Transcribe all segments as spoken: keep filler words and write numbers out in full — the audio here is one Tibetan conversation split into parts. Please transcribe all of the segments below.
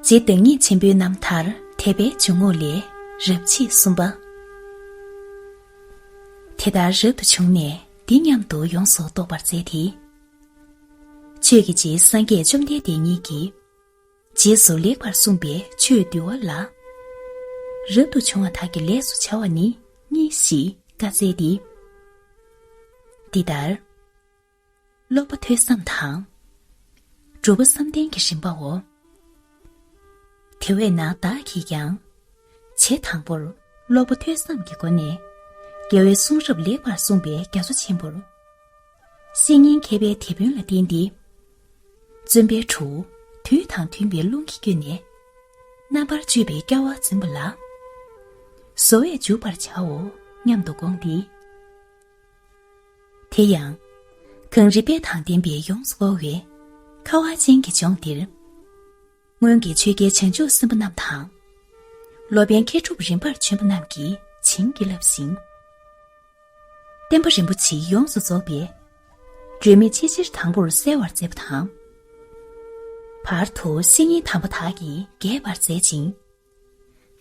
རྗེ་བདག་ཉིད་ཆེན་པོའི་རྣམ་ཐར་དད་པའི་འཇུག་ངོགས་ལས་རབ་བྱེད་གསུམ་པ། དེ་ལྟར་རབ་ཏུ་བྱུང་ནས་འདི་སྙམ་དུ་ཡོངས་སུ་རྟོག་པར་མཛད་དེ། ཆོས་ཀྱི་རྗེ་སངས་རྒྱས་བཅོམ་ལྡན་འདས་ཉིད་ཀྱིས། རྗེས་སུ་ལེགས་པར་གསུངས་པའི་ཆོས་འདུལ་བ་ལ། རབ་ཏུ་བྱུང་བ་དག་གི་ལས་སུ་བྱ་བ་ནི་གཉིས་ཤིག་བཀའ་སྩལ་ཏེ། འདི་ལྟར། ཀློག་པ་ཐོས་བསམ་དང་། སྒྲུབ་པ་བསམ་གཏན་གྱི་རིམ་པའོ། དེ་བས་ན་བདག་གིས་ཀྱང་། བྱེད་དང་པོར་ཀློག་པ་ཐོས་བསམ་གྱི་སྒོ་ནས། རྒྱལ་བའི་གསུང་རབ་ལེགས་པར་གསུངས་པའི་རྒྱ་མཚོ་ཆེན་པོར། བཤེས་གཉེན་མཁས་པའི་དེད་དཔོན་ལ་བརྟེན་ཏེ། བརྩོན་པའི་གྲོགས་དུས་དང་མཐུན་པའི་རླུང་གིས་བསྐྱོད་ནས། རྣམ་པར་དཔྱོད་པའི་སྐྱ་བ་འཛིན་པ་ལ། གཟོ་བས་འཇུག་པར་བྱའོ་སྙམ་དུ་དགོངས་ཏེ། དེ་ཡང་། གངས་རི་དཔལ་དང་ལྡན་པའི་ཡོངས་སུ་བསྐོར་བའི་ཁ་བ་ཅན་གྱི་ལྗོངས་འདིར། སྔོན་གྱི་ཆོས་རྒྱལ་བྱང་ཆུབ་སེམས་དཔའ་རྣམས་དང་། སློབ་དཔོན་མཁས་གྲུབ་རིམ་པར་བྱོན་པ་རྣམས་ཀྱིས་བྱིན་གྱིས་བརླབས་ཤིང་། བསྟན་པ་རིན་པོ་ཆེ་ཡོངས་སུ་རྫོགས་པའི་སྒྲོན་མེ་ཆེས་ཆེར་དང་པོར་གསལ་བར་མཛད་པ་དང་། བར་དུ་བཤེས་གཉེན་དམ་པ་དག་གིས་རྒྱས་པར་མཛད་ཅིང་།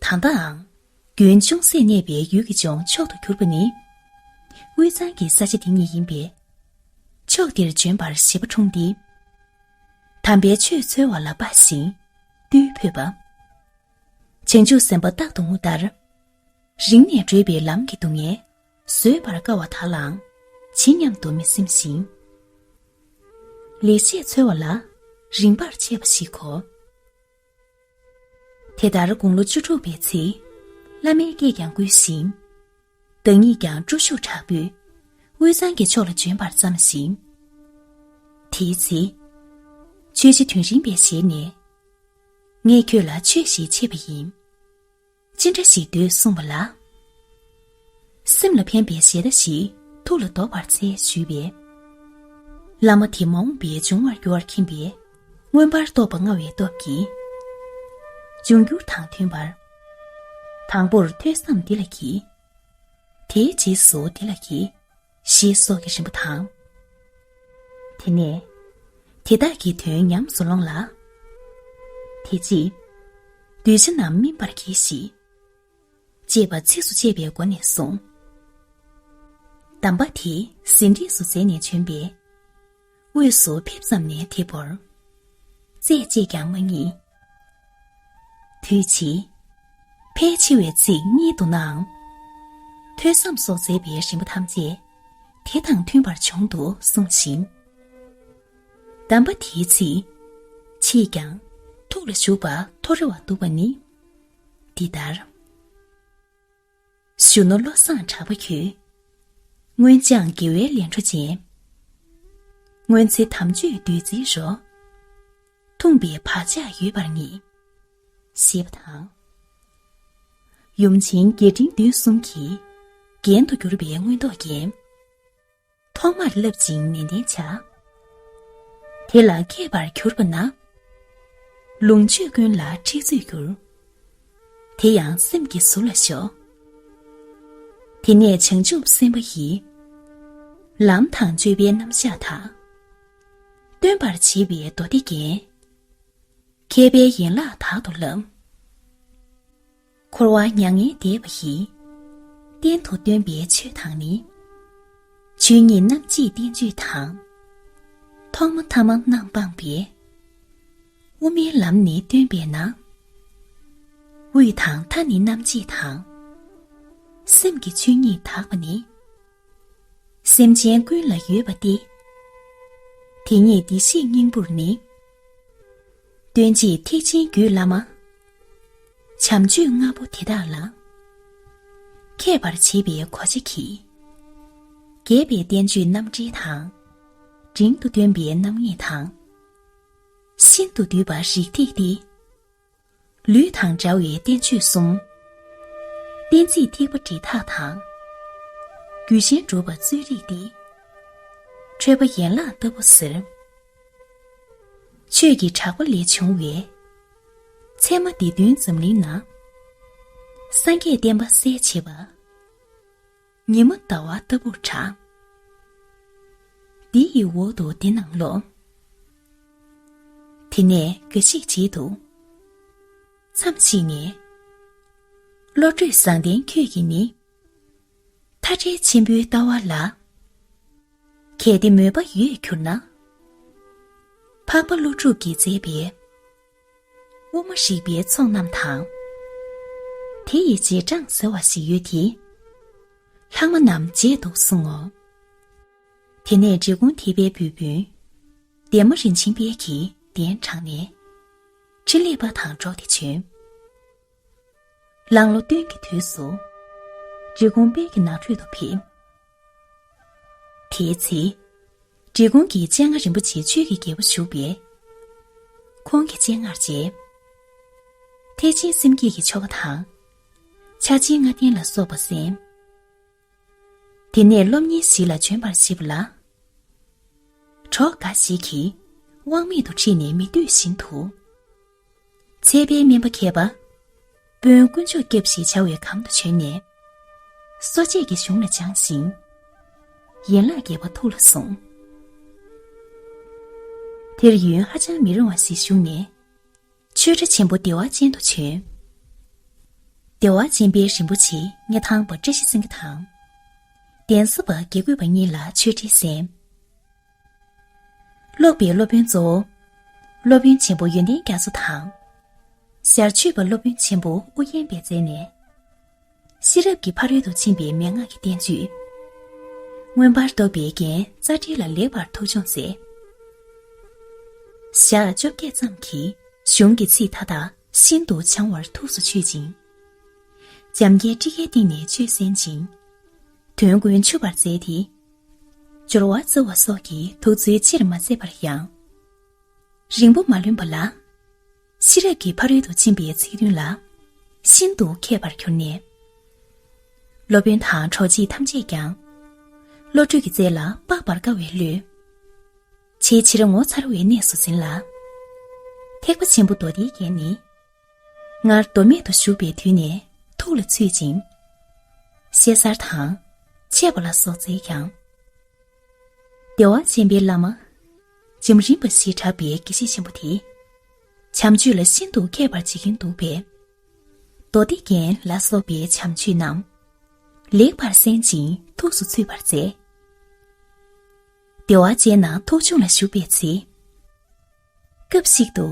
ད་ལྟའང་། དགོན་ཅུང་ཟད་གནས་པའི་ཡུལ་གྱི་ལྗོངས་མཆོག་ཏུ་གྱུར་པ་ནི། དབུས་གཙང་གི་ས་ཆ་འདི་ཉིད་ཡིན་པས། ཕྱོགས་འདིར་བྱོན་པར་ཞེད་པ་འཁྲུངས་ཏེ། དམ་པའི་ཆོས་འཚོལ་བ་ལ་དཔའ་ཞིང་བཏུལ་ཕོད་པ། བྱང་ཆུབ་སེམས་དཔའ་རྟག་ཏུ་ངུ་ལྟར། རིང་ནས་བགྲོད་པའི་ལམ་གྱི་སྡུག་བསྔལ་བཟོད་པར་དཀའ་བ་དག་ལའང་ཇི་སྙམ་དུ་མི་སེམས་ཤིང་། ལེགས་བཤད་འཚོལ་བ་ལ་རིམ་པར་ཆས་པ་ཞིག་གོ། དེ་ལྟར་དགུང་ལོ་བཅུ་དྲུག་པའི་ཚེ། བླ་མའི་སྐད་ཀྱང་བསྐུལ་ཞིང་། བདག་ཉིད་ཀྱང་སྤྲོ་ཤུགས་དྲག་པོས་དབུས་གཙང་གི་ཕྱོགས་ལ་བྱོན་པར་བརྩམས་ཤིང་། དེའི་ཚེ། ཆོས་རྗེ་དོན་རིན་པའི་ཞལ་ནས། ངས་ཁྱོད་ལ་ཆོས་ཤིག་འཆད་པ་ཡིན། ཅི་འདྲ་ཞིག་འདོད་གསུངས་པ་ལ། སེམས་ལ་ཕན་པའི་ཞལ་ཏ་ཞིག་ཐུགས་ལ་འདོགས་པར་འཚལ་ཞུས་པས། བླ་མ་དེ་མ་འོངས་པའི་འབྱུང་བར་འགྱུར་བར་མཁྱེན་པས། མངོན་པར་རྟོགས་པ་མངའ་བའི་སྟོབས་ཀྱིས། འབྱུང་འགྱུར་དང་མཐུན་པར། དང་པོར་ཐོས་བསམ་འདི་ལ་གྱིས། དེའི་རྗེས་སུ་འདི་ལ་གྱིས། ཞེས་སོགས་ཀྱི་རིམ་པ་དང་། དེ་ནས། དེ་དག་གི་དོན་ཉམས་སུ་ལོངས་ལ། དེ་རྗེས། གདུལ་བྱ་རྣམས་སྨིན་པར་གྱིས་ཤིག་ཅེས་པ་ཚིགས་སུ་བཅད་པའི་སྒོ་ནས་གསུངས། གདམས་པ་དེ་ཟིན་བྲིས་སུ་མཛད་ནས་བྱོན་པས། དབུས་སུ་ཕེབས་ཙམ་ནས་དེ་བོར། རྩད་གཅིག་ཀྱང་མ་རྙེད། དུས་ཕྱིས། ཕལ་ཆེ་བའི་ཚིག་རྙེད་འདུག་ནའང་། ཐོས་བསམ་སོགས་མཛད་པའི་རིམ་པ་ཐམས་ཅད་དེ་དང་མཐུན་པར་བྱུང་འདུག་གསུངས་ཤིང་། གདམས་པ་དེའི་ཚིག་ཕྱིས་ཀྱང་ཐུགས་ལ་ཞུགས་པ་ཐོ་རེ་བ་འདུག་པ་ནི། འདི་ལྟར། གཞོན་ནུ་བློ་བཟང་གྲགས་པ་ཁྱོད། སྔོན་སྦྱངས་དགེ་བའི་ལས་འཕྲོ་ཅན། སྔོན་ཚེ་དམ་ཆོས་བདུད་རྩིའི་རོ། འཐུངས་པའི་བག་ཆགས་ཡོད་པར་ངེས། ཞེས་པ་དང་། ཡུམ་ཆེན་རྒྱས་འབྲིང་བདུན་གསུམ་གྱིས། རྒྱན་དུ་གྱུར་པའི་མངོན་རྟོགས་རྒྱན། ཐོག་མར་བསླབ་ཅིང་ནན་ཏན་བྱ། དེ་ལ་མཁས་པར་གྱུར་པ་ན། ལོངས་སྤྱོད་ཀུན་ལ་མཁྲེགས་འཛུད་འགྱུར། དེ་ཡང་སེམས་ཀྱི་ཟུར་ལ་ཞོག་དེ་ནས་བྱང་ཆུབ་སེམས་དཔའ་ཡི། ལམ་དང་སྤྱོད་པའི་རྣམ་གཞག་དག་སྟོན་པར་བྱེད་པའི་མདོ་སྡེ་རྒྱན། མཁས་པའི་ཡན་ལག་དག་ཏུ་བསླབ། འཁོར་བ་མྱ་ངན་འདས་པ་ཡི། གཏན་དུ་སྟོན་པའི་ཆོས་དང་ནི། ཆོས་ཉིད་རྣམ་འབྱེད་བསྟན་བཅོས་དང་། ཐོག་མ་ཐ་མ་རྣམ་སྤངས་པའི། དབུ་མའི་ལམ་ནི་སྟོན་པས་ན། དབུས་དང་མཐའ་ནི་རྣམ་འབྱེད་དང་། སེམས་ཀྱི་ཆོས་ཉིད་དག་པ་ནི། སེམས་ཅན་ཀུན་ལ་ཡོད་པ་སྟེ། དེ་ཉིད་བདེ་གཤེགས་སྙིང་པོར་ནི། སྟོན་བྱེད་ཐེག་ཆེན་རྒྱུད་བླ་མ། བྱམས་ཆོས་ལྔ་པོ་དེ་དག་ལ། མཁས་པར་བྱེད་པའི་གོ་ཆ་གྱིས། རྒྱས་པའི་བསྟན་བཅོས་རྣམ་འགྲེལ་དང་། འབྲིང་དུ་སྟོན་པའི་རྣམ་ངེས་དང་། ཤིན་ཏུ་བསྡུས་པ་རིགས་ཐིགས་ཏེ། ལུས་དང་འདྲ་བའི་བསྟན་བཅོས་གསུམ། གཏན་ཚིགས་ཐེག་པ་འབྲེལ་ཐག་དང་། རྒྱུད་གཞན་སྒྲུབ་པ་རྩོད་རིགས་ཏེ། འཕྲོས་པ་ཡན་ལག་ལྟ་བུ་ཟེར། ཆོས་ཀྱི་གྲགས་པ་ལས་བྱུང་བའི། ཚད་མ་སྡེ་བདུན་འཛམ་གླིང་ན། སངས་རྒྱས་བསྟན་པ་གསལ་བྱེད་པ། ཉི་མ་ཟླ་བ་ལྟ་བུར་གྲགས། འདི་ཡི་འོག་ཏུ་འདི་རྣམས་ཀློག་དེ་ནས་འགའ་ཞིག་བྱེད་དུ། མཚམས་ཤིག་ནས། བློ་གྲོས་བཟང་ལྡན་ཁྱོད་ཀྱིས་ནི། མཐའ་བྲལ་ཆེན་པོའི་ལྟ་བ་ལ། གལ་ཏེ་མོས་པ་ཡོད་གྱུར་ན། འཕགས་པ་ཀླུ་སྒྲུབ་ཀྱིས་མཛད་པའི། དབུ་མ་རིག་པའི་ཚོགས་རྣམས་དང་། དེ་ཡི་རྗེས་འབྲང་ཟེར་བ་ཞིག་ཡོད་དེ། ལྷག་མ་རྣམས་རྗེས་འདུག་གསུང་ངོ་། དེ་ནས་འབྲི་གུང་ཐེག་པའི་བུ་སྤུན། འདན་མ་རིན་ཆེན་དཔལ་གྱིས་གདན་དྲངས་ནས། ཕྲིན་ལས་པ་དང་འགྲོགས་ཏེ་བྱོན། གླང་ལོ་སྟོན་གྱི་དུས་སུ། འབྲི་གུང་དཔལ་གྱི་ནང་ཁྲོད་དུ་ཕེབས། དེའི་ཚེ། འབྲི་གུང་གི་སྤྱན་སྔར་རིན་པོ་ཆེ་ཆོས་ཀྱི་རྒྱལ་པོ་བཞུགས་པས། ཁོང་གི་སྤྱན་སྔར་མཇལ། ཐེག་ཆེན་སེམས་བསྐྱེད་ཀྱི་ཆོ་ག་དང་། ཕྱག་ཆེན་ལྔ་ལྡན་ལ་སོགས་པ་གསན། དེ་ནས་སློབ་གཉེར་ཞིག་ལ་བྱོན་པར་བྱེད་པ་ལ། གྲོགས་འགའ་ཞིག་གིས་དབང་མེད་དུ་ཁྲིད་ནས་མི་འདོད་བཞིན་དུ། ཚད་པའི་སྨན་པ་མཁས་པ། དཔོན་དཀོན་མཆོག་སྐྱབས་ཞེས་བྱ་བའི་གམ་དུ་བྱོན་ནས། གསོ་དཔྱད་ཀྱི་གཞུང་ལ་སྦྱངས་ཤིང་། ཡན་ལག་བརྒྱད་པ་ཐུགས་ལ་བཟུང་། དེར་ཡུན་ཧ་ཅང་མི་རིང་བ་ཞིག་བཞུགས་ནས། ཆོས་གྲྭ་ཆེན་པོ་བདེ་བ་ཅན་དུ་བྱོན། བདེ་བ་ཅན་པའི་རིན་པོ་ཆེ་སྙེ་ཐང་པ་བཀྲ་ཤིས་སེང་གེ་དང་། གདན་ས་པ་དགེ་བསྐོས་པ་གཉིས་ལ་ཆོས་འབྲེལ་གསན། སློབ་པའི་སློབ་དཔོན་གཙོ་བོ། སློབ་དཔོན་ཆེན་པོ་ཡོན་ཏན་རྒྱ་མཚོ་དང་། ཞར་ཆོས་པ་སློབ་དཔོན་ཆེན་པོ་ཨུ་རྒྱན་པས་མཛད་ནས། ཤེས་རབ་ཀྱི་ཕ་རོལ་ཏུ་ཕྱིན་པའི་མན་ངག་གི་བསྟན་བཅོས། མངོན་པར་རྟོགས་པའི་རྒྱན་རྩ་འགྲེལ་ལ་ལེགས་པར་ཐུགས་སྦྱོང་མཛད། ཞག་བཅོ་བརྒྱད་ཙམ་གྱིས་གཞུང་གི་ཚིག་མཐའ་དག་ཤིན་ཏུ་བྱང་བར་ཐུགས་སུ་ཆུད་ཅིང་། འཇམ་མགོན་ཁྲི་ཀའི་སྟེང་ནས་ཆོས་གསན་ཅིང་། དོན་ཀུན་ཆུད་པར་མཛད་དེ། སྦྱོར་བ་བཙལ་བ་སོགས་ཀྱི་ཐུགས་ཚུལ་ཆེར་མ་མཛད་པར་ཡང་། རིང་པོ་མ་ལོན་པ་ལ། ཤེས་རབ་ཀྱི་ཕ་རོལ་ཏུ་ཕྱིན་པའི་ཚིག་དོན་ལ་ཤིན་ཏུ་མཁས་པར་གྱུར་ནས། སློབ་དཔོན་དང་གྲོགས་མཆེད་ཐམས་ཅད་ཀྱང་། བློ་གྲོས་ཀྱི་རྩལ་ལ་དཔག་པར་དཀའ་བའི་བློས། ཆེས་ཆེར་ངོ་མཚར་བའི་གནས་སུ་ཟིན་ལ། ཐེག་པ་ཆེན་པོ་མདོ་སྡེའི་རྒྱན་ནི། སྔར་མདོ་སྨད་དུ་བཞུགས་པའི་དུས་ནས་ཐུགས་ལ་ཚུད་ཅིང་། ཤེས་གསར་དང་འཆད་པ་ལ་སོགས་མཛད་ཀྱང་། བདེ་བ་ཅན་པའི་བླ་མ། འཇམ་རིན་པ་ཞེས་གྲགས་པའི་དགེ་བཤེས་ཆེན་པོ་དེ། བྱམས་ཆོས་ལ་ཤིན་ཏུ་མཁས་པར་བྱེད་ཀྱིན་འདུག་པས། མདོ་སྡེ་རྒྱན་ལ་སོགས་པའི་བྱམས་ཆོས་རྣམས། ལེགས་པར་གསན་ཅིང་ཐུགས་སུ་ཚུད་པར་མཛད། བདེ་བ་ཅན་ན་ཐུགས་སྦྱོང་ལ་ཞུགས་པའི་ཚེ། སྐབས་ཤིག་ཏུ།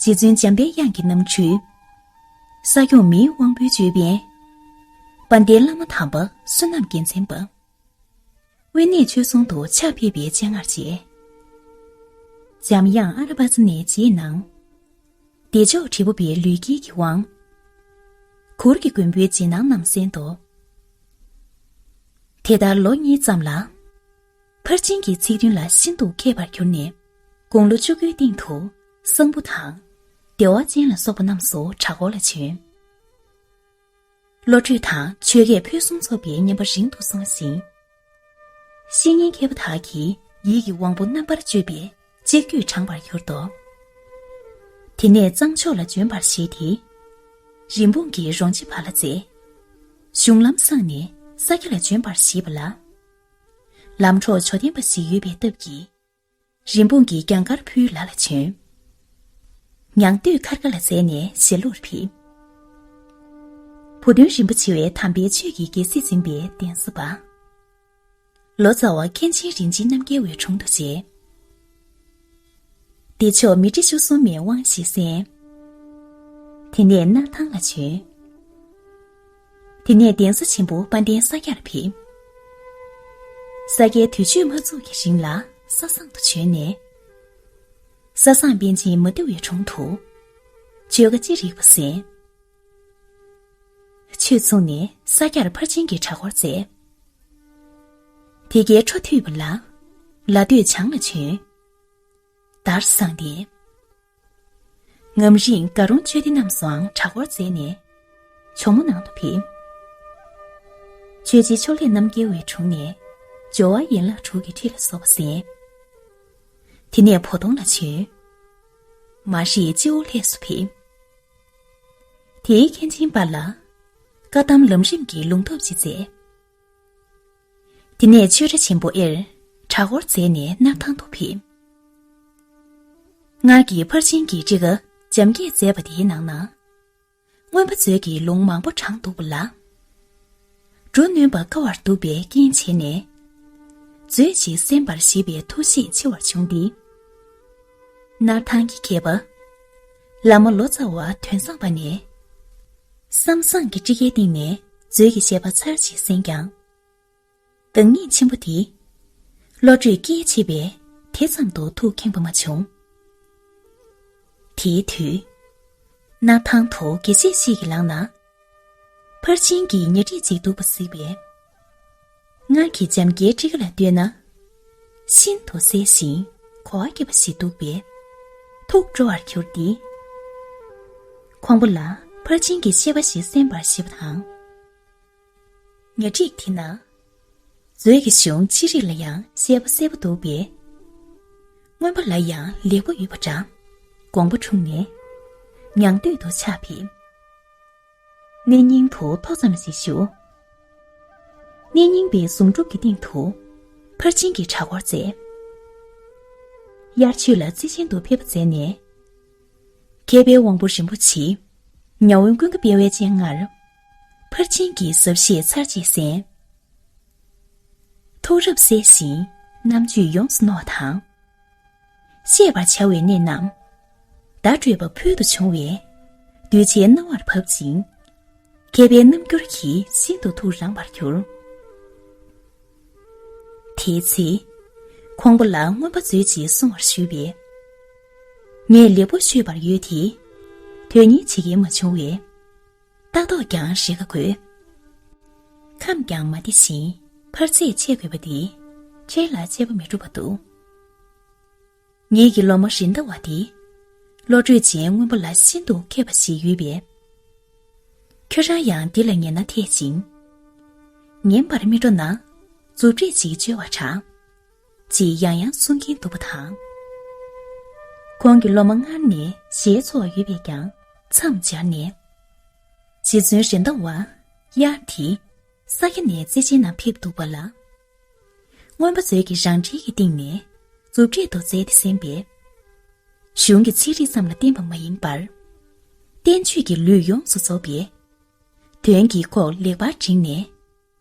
རྗེ་བཙུན་འཇམ་པའི་དབྱངས་ཀྱི་རྣམ་འཕྲུལ། ས་སྐྱོང་མིའི་དབང་པོའི་ཅོད་པན། དཔལ་ལྡན་བླ་མ་དམ་པ་བསོད་ནམས་རྒྱལ་མཚན་པ། དབེན་གནས་ཆོས་སྲུང་དུ་ཕྱག་ཕེབས་པའི་སྤྱན་སྔར་མཇལ། འཇམ་དབྱངས་ཨ་ར་པ་ཙ་ནའི་རྗེས་གནང་། བདེ་མཆོག་དྲིལ་བུ་པའི་ལུས་དཀྱིལ་གྱི་དབང་། གུར་གྱི་མགོན་པོའི་རྗེས་གནང་རྣམས་གསན་ཏོ། དེ་ལྟར་ལོ་གཉིས་ཙམ་ལ། ཕར་ཕྱིན་གྱི་ཚིག་དོན་ལ་ཤིན་ཏུ་མཁས་པར་གྱུར་ནས། དགུང་ལོ་བཅུ་དགུའི་སྟེང་དུ་གསང་ཕུ་དང་། བདེ་བ་ཅན་ལ་སོགས་པ་རྣམས་སུ་གྲྭ་སྐོར་ལ་བྱོན། བློ་གྲོས་དང་ཆོས་སྐད་ཕུན་སུམ་ཚོགས་པའི་སྙན་པ་རིང་དུ་སོང་ཞིང་། བཤེས་གཉེན་མཁས་པ་དག་གིས་ཡིད་ཀྱི་དབང་པོ་རྣམ་པར་དཔྱོད་པའི་གཅིག་བརྒྱུད་དྲངས་པར་གྱུར་ཏོ། དེ་ནས་གཙང་ཕྱོགས་ལ་བྱོན་པར་བཞེད་དེ། རིན་སྤུངས་ཀྱི་རོང་ཆེ་བར་ལ་མཛད། གཞུང་ལམ་སངས་ནས་ས་སྐྱ་ལ་བྱོན་པར་བཞེད་པ་ལ། ལམ་གྲོགས་ཇོ་བརྟན་པ་ཞིག་ཡོད་པའི་སྟབས་ཀྱིས། རིན་སྤུངས་ཀྱིས་གྱང་དཀར་ཕུའི་ལ་ལ་བྱོན། ཉང་སྟོད་མཁར་དཀར་ལ་མཛད་ནས་ཞལ་ལུར་ཕེབས། བུ་སྟོན་རིན་པོ་ཆེ་བས་དམ་པའི་ཆོས་ཀྱི་རྒྱལ་སྲིད་འཛིན་པའི་གདན་ས་པ། ལོ་ཙཱ་བ་མཁན་ཆེན་རིན་ཆེན་རྣམ་རྒྱལ་བའི་དྲུང་དུ་མཇལ། བདེ་མཆོག་མཻ་ཏྲི་ཤོ་སྲུང་མའི་དབང་ཞིག་གསན། དེ་ནས་སྣར་ཐང་ལ་བྱོན། དེ་ནས་གདན་ས་ཆེན་པོ་དཔལ་ལྡན་ས་སྐྱར་ཕེབས། ས་སྐྱའི་དུས་མཆོད་མ་ཚུགས་ཀྱི་རིང་ལ་ས་བསང་དུ་བྱོན་ནས། ས་བསང་པཎ་ཆེན་མ་ཏི་བའི་དྲུང་དུ་ཆོས་བཀའ་ཅི་རིགས་པ་གསན། ཆོས་ཚུགས་ནས་ས་སྐྱར་ཕར་ཕྱིན་གྱི་གྲྭ་སྐོར་མཛད། དེ་གའི་འཕྲོ་མཐུད་པ་ལ། ལ་སྟོད་བྱང་ལ་བྱོན། དར་བསང་ལྡན། ངམ་རིང་དགའ་རོང་ཆོས་སྡེ་རྣམས་སུའང་གྲྭ་སྐོར་མཛད་ནས། ཇོ་མོ་ནང་དུ་ཕེབས། ཆོས་རྗེ་ཕྱོགས་ལས་རྣམ་རྒྱལ་བའི་དྲུང་ནས་སྦྱོར་བ་ཡན་ལག་དྲུག་གི་ཁྲིད་ལ་སོགས་པ་གསན། དེ་ནས་བོ་དོང་ལ་བྱོན། མ་རིག་སྤྱི་བོ་ལྷས་སུ་ཕེབས། དེའི་མཁན་ཆེན་པ་ལ་བཀའ་གདམས་ལམ་རིམ་གྱི་ལུང་སྟོན་ཅིག་མཛད། དེ་ནས་ཆོས་གྲྭ་ཆེན་པོ་ཨེར་གྲྭ་སྐོར་མཛད་ནས་སྣར་ཐང་དུ་ཕེབས། སྔར་གྱི་ཕར་ཕྱིན་གྱི་ཁྲིད་ཀ་འཇམ་སྐད་མཛད་པ་དེའི་ནང་ན། རྔོན་པ་མཛོད་ཀྱིས་ལུང་མང་པོ་དྲངས་འདུག་པ་ལ། འགྲོ་ནུས་པ་དཀའ་བར་འདུག་པའི་རྐྱེན་བྱས་ནས། མཛོད་ཅིག་གསན་པར་ཞེས་པའི་ཐུགས་བཞེད་ཆེ་བར་བྱུང་སྟེ། སྣར་ཐང་གི་མཁས་པ། བླ་མ་ལོ་ཙཱ་བ་དོན་བཟང་པ་ནས། བསམ་བཟང་གི་ཁྲི་ཀའི་སྟེང་ནས་མཛོད་ཀྱི་བཤད་པ་ཚར་གཅིག་གསན་ཀྱང་། གདེང་ཉེས་ཆེན་པོ་དེ། བློ་གྲོས་བསྐྱེད་བྱས་པས་དེ་ཙམ་དུ་ཐུགས་ཁེངས་པ་མ་བྱུང་། དེའི་དུས། སྣར་ཐང་དུ་དགེ་བཤེས་ཤིག་གི་ལག་ན། ཕར་ཕྱིན་གྱི་ཉ་སྒྲིག་ཅིག་འདུག་པ་གཟིགས་པས། སྔར་གྱི་འཇམ་དཀར་ཁྲི་ཀ་ལ་ལྟོས་ན། ཤིན་ཏུ་གསལ་ཞིང་གོ་བ་སྐྱིད་པ་ཞིག་འདུག་པས། ཐུགས་སྤྲོ་བར་གྱུར་ཏེ། ཁོང་པོ་ལ་ཕར་ཕྱིན་གྱི་བཤད་པ་ཞིག་གསན་པར་ཞེས་པ་དང་། ཉ་སྒྲིག་དེ་ན། མཛོད་ཀྱི་གཞུང་ཅི་རིགས་ལ་ཡང་བཤད་པ་གསལ་པོ་འདུག་པས། རྔོན་པ་ལ་ཡང་ལེགས་པོ་ཡོད་པ་འདྲ། དགོངས་པ་འཁྲུངས་ནས། ཉང་སྟོད་དུ་ཕྱག་ཕེབས། གནས་རྙིང་དུ་ཐོ་ཙམ་ཞིག་བཞུགས། གནས་རྙིང་པའི་གཟུངས་སྒྲུབ་ཀྱི་སྟེང་དུ། ཕར་ཕྱིན་གྱི་གྲྭ་སྐོར་མཛད། དབྱར་ཆོས་ལ་རྩིས་ཆེན་དུ་ཕེབས་པ་མཛད་ནས། མཁས་པའི་དབང་པོ་རིན་པོ་ཆེ། ཉ་དབོན་ཀུན་དགའ་དཔལ་བའི་སྤྱན་སྔར། ཕར་ཕྱིན་གྱི་ཟབ་བཤད་ཚར་གཅིག་གསན། ཐུགས་རབ་གསལ་ཞིང་རྣམ་དཔྱོད་ཡོངས་སུ་རྣོ་བ་དང་། བཤད་པར་བྱ་བའི་གནད་རྣམས། བརྡ་སྤྲོད་པ་ཕུལ་དུ་བྱུང་བས། གདུལ་བྱའི་རྣ་བར་བབས་ཤིང་། མཁས་པའི་རྣམ་འགྱུར་གྱིས་ཤིན་ཏུ་ཐུགས་རངས་པར་གྱུར། དེའི་ཚེ། ཁོང་པོ་ལ་རྔོན་པ་མཛོད་ཅིག་གསུང་བར་ཞུས་པས། ངས་ལེགས་པོ་ཤོད་པར་ཡོད་དེ། དོན་གཉེར་བྱེད་མཁན་མ་བྱུང་བས། ལྟ་རྟོག་ཀྱང་རེ་ཁ་དགོས། ཁམས་ཀྱང་མ་བདེ་ཞིང་འཕར་ཚད་ཆེ་དགོས་པ་དེ། འཕྲལ་ལ་དཔྱད་པ་མི་འགྲུབ་པ་འདུག་ངེད་ཀྱི་སློབ་མ་རེད་མདའ་བ་དེ། བློ་གྲོས་ཅན་རྔོན་པ་ལ་ཤིན་ཏུ་མཁས་པ་ཞིག་ཡོད་པས། ཁྱོད་རང་ཡང་འདི་ལ་ཉན་ན་འཐད་ཅིང་། ཉན་པར་མི་སྤྲོ་ན། མཛུབ་རེས་ཅིག་བཅོལ་བར་དྲག་ཅེས་ཡང་ཡང་གསུང་གིན་འདུག་པ་དང་། ཁོང་གི་སློབ་མ་སྔར་ནས་ཞལ་ཚོགས་ཡོད་པས་ཀྱང་མཚམས་སྦྱར་ནས། རྗེ་བཙུན་རེད་མདའ་བ་དབྱར་དེ་ས་སྐྱ་ནས་རྩེ་ཆེན་ནང་ཕེབས་འདུག་པ་ལ། རྔོན་པ་མཛོད་ཀྱི་རང་འགྲེལ་གྱི་སྟེང་ནས་མཛུབ་རེས་དུ་མཛད་དེ་གསན་པས། གཞུང་གི་ཚིག་རིས་ཙམ་ལ་བརྟེན་པ་མ་ཡིན་པར། བསྟན་བཅོས་ཀྱི་ལུས་ཡོངས་སུ་རྫོགས་པས། དོན་གྱི་ཁོག་ལེགས་པར་བསྒྲིགས་ནས།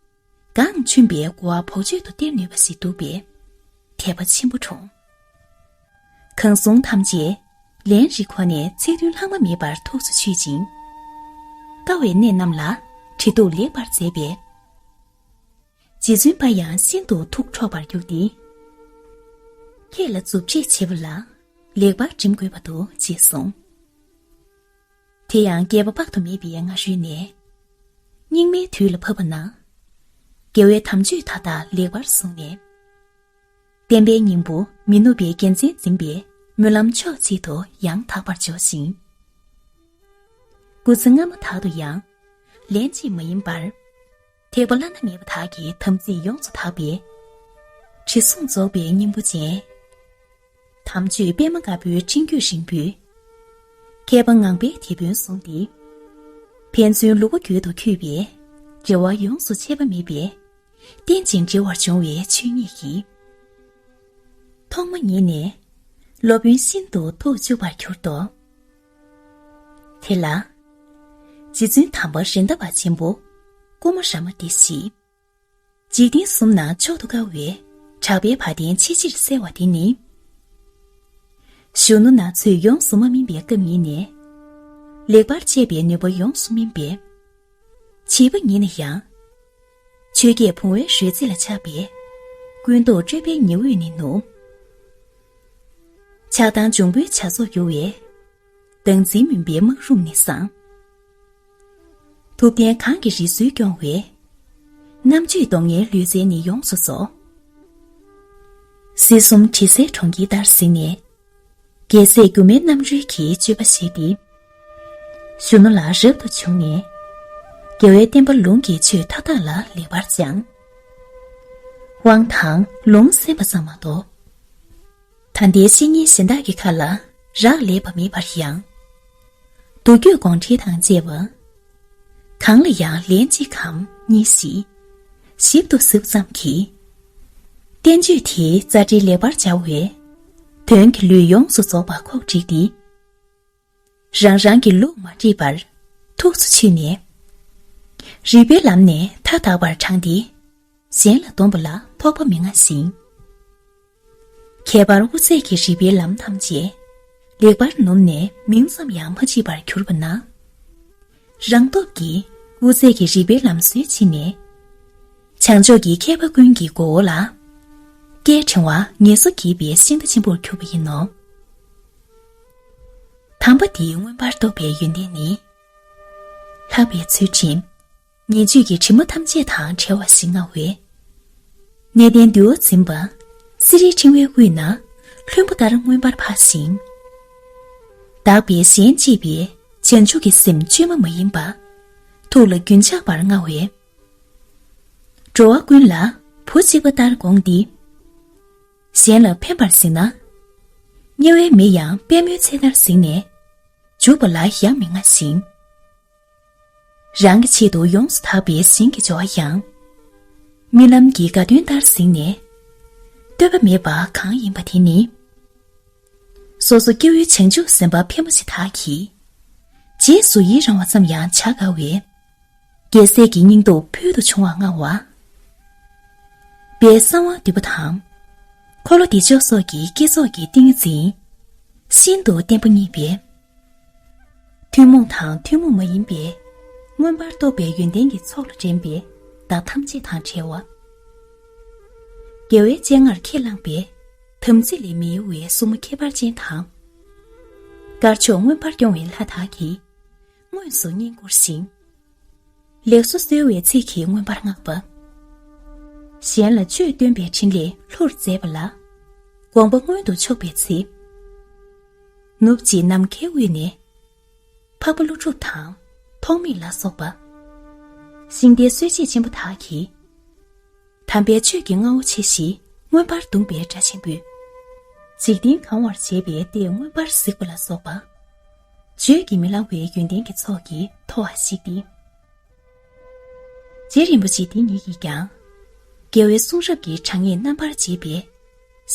གང་མཐུན་པའི་གོ་བ་བོགས་ཆོད་དུ་སྟེར་ནུས་པ་ཞིག་འདུག་པས། དད་པ་ཆེན་པོ་འཁྲུངས། གང་གསུང་ཐམས་ཅད་ལན་རེ་ཁོ་ནས་ཚིག་དོན་ལྷག་མ་མེད་པར་ཐུགས་སུ་ཆུད་ཅིང་། ལྟ་བའི་གནད་རྣམས་ལ་འདྲི་གཏུག་ལེགས་པར་མཛད་པས། རྗེ་བཙུན་པ་ཡང་ཤིན་ཏུ་ཐུགས་འཕྲོག་པར་གྱུར་ཏེ། ཁྱེད་ལ་མཛུབ་རྗེས་བྱེད་པ་ལ་ལེགས་པར་འགྲིམ་དགོས་པ་འདུག་ཅེས་གསུངས། དེ་ཡང་བསྐལ་པ་དཔག་ཏུ་མེད་པའི་སྔ་ཤོས་ནས། སྙིགས་མའི་དུས་ལ་བབ་པ་ན། དགེ་བའི་དམ་ཆོས་མཐའ་དག་ལེགས་པར་བཟུང་ནས། བསྟན་པའི་སྙིང་པོ་མི་ནུབ་པའི་རྒྱལ་མཚན་འཛིན་པའི་སྨོན་ལམ་ཕྱོགས་གཅིག་ཏུ་ཡང་དག་པར་འཇོག་ཅིང་། སྐུ་ཚེ་སྔ་མ་དག་ཏུ་ཡང་ལན་གཅིག་མ་ཡིན་པར། ཐེག་པ་བླ་ན་མེད་པ་དག་གི་དམ་ཚིག་ཡོངས་སུ་དག་པའི། དྲི་བསུང་རྫོགས་པའི་སྙིང་པོ་ཅན། དམ་ཆོས་པད་མ་དཀར་པོའི་སྤྲིན་རྒྱུད་རིང་པོས། མཁས་པ་ངང་པའི་དེད་དཔོན་བཟུང་སྟེ། ཕན་ཚུན་ལུས་པོ་རྒྱུད་དུ་འཁྱུད་པའི། འབྲེལ་བ་ཡོངས་སུ་ཆད་པ་མེད་པས། རྟེན་ཅིང་འབྲེལ་བར་འབྱུང་བའི་ཆོས་ཉིད་ཀྱིས། ཐོག་མ་ཉིད་ནས་སློབ་དཔོན་ཤིན་ཏུ་ཐུགས་གཅིག་པར་གྱུར་ཏོ། དེ་ལ། རྗེ་བཙུན་དམ་པ་རེད་མདའ་བ་ཆེན་པོ། ཀུ་མ་ར་མ་སྟེ་བཞི། འཇིག་རྟེན་གསུམ་ན་མཆོག་ཏུ་དཀའ་བའི་གྲགས་པའི་བ་དན་ཆེས་ཆེར་གསལ་བ་དེ་ནི། གཞོན་ནུ་ན་ཚོད་ཡོངས་སུ་མ་སྨིན་པའི་སྐབས་ཉིད་ནས། ལེགས་པར་དཔྱད་པའི་ནུས་པ་ཡོངས་སུ་སྨིན་པས། བྱིས་པ་ཉིད་ནས་ཡང་། ཆོས་བརྒྱད་བུང་བའི་རོལ་རྩེད་ལ་ཆགས་པས། ཀུན་རྟོག་སྤྲོས་པའི་ཉི་འོད་ནི་ནུབ། ཆགས་སྡང་འབྱུང་པོའི་བྱ་ཚོགས་གཡོ་བས། སྡང་འཛིན་མུན་པའི་སྨག་རུམ་ནི་སངས། ཐུབ་བསྟན་གང་གི་རི་སུལ་སྐྱོང་བས། རྣམ་དཔྱོད་གདོང་ལྔའི་ལུས་རྩལ་ནི་ཡོངས་སུ་རྫོགས། སྲིད་གསུམ་དྲི་ཟའི་གྲོང་ཁྱེར་ལྟར་གཟིགས་ནས། རྒྱལ་སྲས་སྒྱུ་མའི་རྣམ་རོལ་གྱི་སྤྱོད་པ་ཞིག་སྟེ། གཞོན་ནུ་ལ་རབ་ཏུ་བྱུང་ནས། རྒྱལ་བའི་བསྟན་པ་ལུང་གི་ཆོས་མཐའ་དག་ལ་ལེགས་པར་སྦྱངས། དབང་དང་ལུང་གསན་པ་ཙམ་མ་གཏོགས། ད་ལྟའི་བཤེས་གཉེན་གཞན་དག་གི་ཁ་ལ་རག་ལས་པ་མེད་པར་ཡང་། མདོ་རྒྱུད་དགོངས་འགྲེལ་དང་བཅས་པ། གང་ལ་ཡང་ལན་གཅིག་གམ་གཉིས་ཤིག་ཞིབ་ཏུ་གཟིགས་ཙམ་གྱིས། བསྟན་བཅོས་དེའི་རྩ་འགྲེལ་ལེགས་པར་སྦྱར་བས། དོན་གྱི་ལུས་ཡོངས་སུ་རྫོགས་པ་ཁོག་བསྒྲིགས་ཏེ། རང་རང་གི་ལུགས་མ་འདྲེས་པར། ཐུགས་སུ་ཆུད་ནས། རིག་པའི་ལམ་ནས་མཐའ་དག་པར་དྲངས་ཏེ། གཞན་ལ་འདོམས་པ་ལ་ཕོག་པ་མི་མངའ་ཞིང་། ཁྱད་པར་དབུ་ཚད་ཀྱི་རིག་པའི་ལམ་ཐམས་ཅད་ལེགས་པར་ནོམས་ནས་མིང་ཙམ་ཡང་མ་མཆིས་པར་གྱུར་པ་ན། རང་སྟོབས་ཀྱིས་དབུ་ཚད་ཀྱི་རིག་པའི་ལམ་སྲོལ་ཕྱིན་ནས། བྱང་ཕྱོགས་ཀྱི་མཁས་པ་ཀུན་གྱི་མགོ་བོ་ལ། སྐད་ཕྲེང་བ་ངལ་གསོ་བགྱིས་པའི་ཤིང་རྟ་ཆེན་པོར་གྱུར་པ་ཡིན་ནོ། དམ་པ་འདིའི་མངོན་པར་རྟོགས་པའི་ཡོན་ཏན་ནི། ལྷག་པའི་ཚུལ་ཁྲིམས། ཉེས་སྤྱོད་ཀྱི་དྲི་མ་ཐམས་ཅད་དང་བྲལ་བ་ཞིག་མངའ་བས། གནས་བརྟན་འདུལ་བ་འཛིན་པ། གསེར་རིའི་ཕྲེང་བའི་དབུས་ན། ལྷུན་པོ་ལྟར་མངོན་པར་འཕགས་ཤིང་། དག་པའི་གཞན་གཅེས་པའི་བྱང་ཆུབ་ཀྱི་སེམས་བཅོས་མ་མ་ཡིན་པ། ཐུགས་ལ་རྒྱུན་ཆགས་པར་མངའ་བས། འགྲོ་བ་ཀུན་ལ་བུ་གཅིག་པ་ལྟར་དགོངས་ཏེ། གཞན་ལ་ཕན་པར་གཟིགས་ན། དམྱལ་བའི་མི་ཡང་པད་མོའི་ཚལ་ལྟར་གཟིགས་ནས། འཇུག་པ་ལ་ཡང་མི་མངའ་ཞིང་། རང་གི་ཆེད་དུ་ཡོངས་སུ་དག་པའི་ཞིང་གི་སྦྱོར་བ་ཡང་། རྨི་ལམ་གྱི་དགའ་སྟོན་ལྟར་གཟིགས་ནས། ལྟོས་པ་མེད་པ་གང་ཡིན་པ་དེ་ནི། སོ་སོ་སྐྱེ་བོའི་བྱང་ཆུབ་སེམས་དཔའ་ཕལ་མོ་ཆེ་དག་གིས། རྗེས་སུ་ཡི་རང་བ་ཙམ་ཡང་བྱ་དཀའ་བས། རྒྱལ་སྲས་ཀྱི་སྙིང་སྟོབས་ཕུལ་དུ་བྱུང་བ་མངའ་བ། པའི་གསང་བ་འདུས་པ་དང་། འཁོར་ལོ་བདེ་མཆོག་སོགས་ཀྱི་བསྐྱེད་རྫོགས་ཀྱི་ཏིང་ངེ་འཛིན། ཤིན་ཏུ་བརྟན་པོ་བརྙེས་པས། ཐུན་མོང་དང་ཐུན་མོང་མ་ཡིན་པའི་མངོན་པར་རྟོགས་པའི་ཡོན་ཏན་གྱི་ཚོགས་ལ་འགྲན་པའི་བདག་ཐམས་ཅད་དང་བྲལ་བ། རྒྱལ་བའི་སྤྱན་སྔར་ཁས་བླངས་པའི་དམ་ཚིག་ལས་མི་གཡོ་བའི་གཟུགས་མོ་ཁྱད་པར་ཅན་དང་། དཀར་ཕྱོགས་མངོན་པར་སྐྱོང་བའི་ལྷ་དག་གིས་དངོས་སུ་བསྙེན་བཀུར་ཞིང་། ལེགས་སོ་གསོལ་བའི་ཚིག་གིས་མངོན་པར་བསྔགས་པ། གཞན་ལ་ཆོས་སྟོན་པའི་ཕྲིན་ལས་ལྷུར་མཛད་པ་ལ། དགོངས་པ་མངོན་དུ་ཕྱོགས་པའི་ཚེ། ནུབ་ཀྱི་ནམ་མཁའི་དབུས་ནས། འཕགས་པ་ཀླུ་སྒྲུབ་དང་ཐོགས་མེད་ལ་སོགས་པ། ཤིང་རྟའི་སྲོལ་འབྱེད་ཆེན་པོ་དག་གིས། དམ་པའི་ཆོས་ཀྱི་རྔ་བོ་ཆེ་ཞིག་མངོན་པར་བརྡུངས་པའི་སྒྲ་ཆེན་པོས། འཇིག་རྟེན་གང་བར་བྱེད་པའི་ལྟས་མངོན་པར་གཟིགས་པ་ལ་སོགས་པ། བརྗོད་ཀྱིས་མི་ལང་བའི་ཡོན་ཏན་གྱི་ཚོགས་ཀྱིས་མཐོ་བ་ཞིག་སྟེ། རྗེ་རིན་པོ་ཆེ་འདི་ཉིད་ཀྱིས་ཀྱང་། རྒྱལ་བའི་གསུང་རབ་ཀྱི་གྲངས་ངེས་རྣམ་པར་འབྱེད་པའི་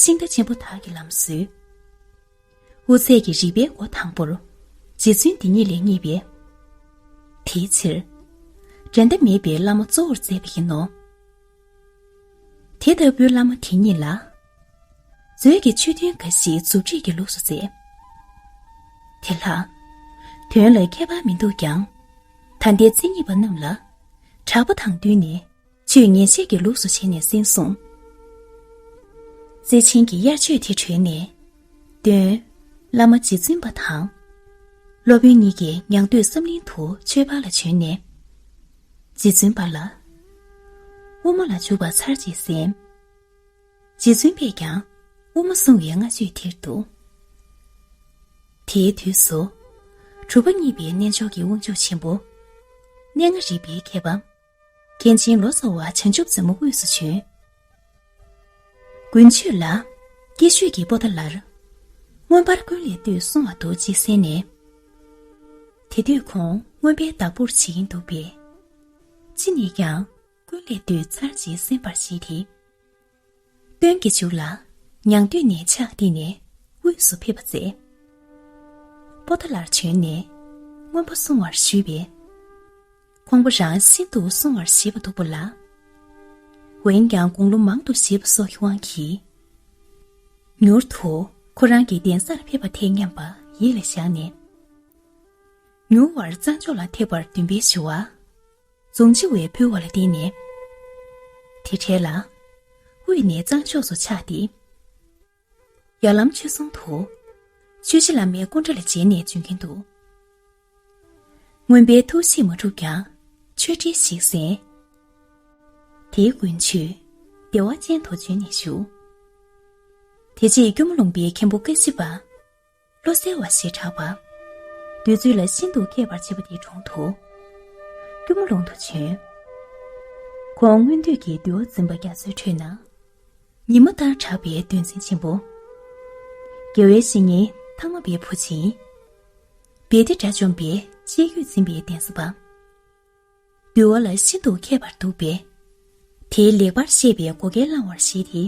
ཤིང་རྟ་ཆེན་པོ་དག་གི་ལམ་སྲོལ། དབུ་ཚད་ཀྱི་རིགས་པའི་སྒོ་དང་པོར་རྗེ་བཙུན་འདི་ཉིད་ལས་བརྙེས་པས། དེའི་ཕྱིར། འགྲན་ཟླ་མེད་པའི་བླ་མ་གཙོ་བོར་མཛད་པ་ཡིན་ནོ། དེ་ལྟ་བུའི་བླ་མ་དེ་ཉིད་ལ། མཛོད་ཀྱི་ཆོས་ཐུན་འགའ་ཞིག་མཛུབ་ཁྲིད་ཀྱི་ལུགས་སུ་མཛད། དེ་ལ། དོན་ལ་ཁྱད་པར་མི་འདུག་ཀྱང་། ད་ལྟའི་རྩེ་གཉིས་པ་རྣམས་ལ། གྲགས་པ་དང་བསྟུན་ནས། ཆོས་ཉན་བཤད་ཀྱི་ལུགས་སུ་བྱས་ནས་གསན་གསུངས། རྩེ་ཆེན་གྱི་དབྱར་ཆོས་དེ་གྲོལ་ནས། སྟོན། བླ་མ་རྗེ་བཙུན་པ་དང་། སློབ་དཔོན་གཉིས་ཀྱིས་ཉང་སྟོད་བསམ་གླིང་དུ་ཆོས་པ་ལ་བྱོན་ནས། རྗེ་བཙུན་པ་ལ། དབུ་མ་ལ་འཇུག་པ་ཚར་གཅིག་གསན། རྗེ་བཙུན་པས་ཀྱང་དབུ་མ་བསྲུང་བའི་སྔ་ཆོས་དེར་འདུག། དེའི་དུས་སུ། གྲུབ་པ་བརྙེས་པའི་རྣལ་འབྱོར་གྱི་དབང་ཕྱུག་ཆེན་པོ། གནས་ལྔ་རིག་པའི་མཁས་པ། མཁན་ཆེན་ལོ་ཙཱ་བ་བྱང་ཆུབ་རྩེ་མོ་དབུས་སུ་བྱོན། དགུན་ཆོས་ལ། སྐྱིད་ཤོད་ཀྱི་པོ་ཏཱ་ལར། མངོན་པར་ཀུན་ལས་བཏུས་གསུང་བ་འདུག་ཅེས་གསན་ནས། དེ་དུས་ཁོང་མངོན་པའི་བདག་པོར་བྱེད་ཀྱིན་འདུག་པས། ཅི་ནས་ཀྱང་ཀུན་ལས་བཏུས་ཚར་གཅིག་གསན་པར་བྱེད་དེ། སྟོན་གྱི་མཇུག་ལ་ཉང་སྟོད་ནས་ཕྱག་བཏེགས་ནས་དབུས་སུ་ཕེབས་པ་མཛད། པོ་ཏཱ་ལར་བྱོན་ནས་མངོན་པ་གསུང་བར་ཞུས་པས། ཁོང་པོ་རང་ཤིན་ཏུ་གསུང་བར་ཞེད་པ་འདུག་པ་ལ། འོན་ཀྱང་དགུང་ལོ་མང་དུ་བཞེས་པ་སོགས་ཀྱི་དབང་གིས། མྱུར་དུ་ཁོ་རང་གི་གདན་སར་ཕེབས་པ་ཐད་སྙམ་པ་ཡིད་ལ་བཞག་ནས། མྱུར་བར་གཙང་ཕྱོགས་ལ་ཐེགས་པར་འདུན་པའི་ཞུ་བ། རྫོང་སྤྱི་བས་ཕུལ་བ་ལ་བརྟེན་ནས། དེ་འཕྲལ་ལ། དབུས་ནས་གཙང་ཕྱོགས་སུ་ཆགས་ཏེ། ཡར་ལམ་ཆོས་རྫོང་དུ། ཆོས་རྗེ་བླ་མའི་སྐུ་འདྲ་ལ་མཇལ་ནས་འབྱོན་གྱིན་འདུག། མངོན་པའི་ཐུགས་བཞེད་མ་གྲུབ་ཀྱང་ཆོས་འབྲེལ་ཞིག་གསན། དེའི་དགུན་ཆོས་བདེ་བ་ཅན་དུ་བྱོན་ནས་བཞུགས། དེ་རྗེས་སྐྱོར་མོ་ལུང་པའི་མཁན་པོ་ཀ་ཤི་པ། བློ་གསལ་བ་ཞེས་གྲགས་པ། བདུད་རྩི་ལ་ཤིན་ཏུ་མཁས་པར་བྱེད་པ་དེའི་དྲུང་དུ། སྐྱོར་མོ་ལུང་དུ་བྱོན། ཁོང་སྔོན་དུས་ཀྱི་འདུལ་བ་འཛིན་པ་རྒྱ་མཚོའི་ཁྲོད་ན། ཉི་མ་ལྟར་གྲགས་པའི་འདུལ་འཛིན་ཆེན་པོ། རྒྱལ་བའི་བཤེས་གཉེན་ཐང་མ་པའི་བུ་ཆེན། བེ་ཏི་དགྲ་བཅོམ་པའི་ཤེས་རྒྱུད་འཛིན་པའི་གདན་ས་པ། འདུལ་བ་ལ་ཤིན་ཏུ་མཁས་པར་འདུག་པས། དེའི་ལེགས་པར་བཤད་པའི་བགོ་སྐལ་བླང་བར་བཞེད་དེ།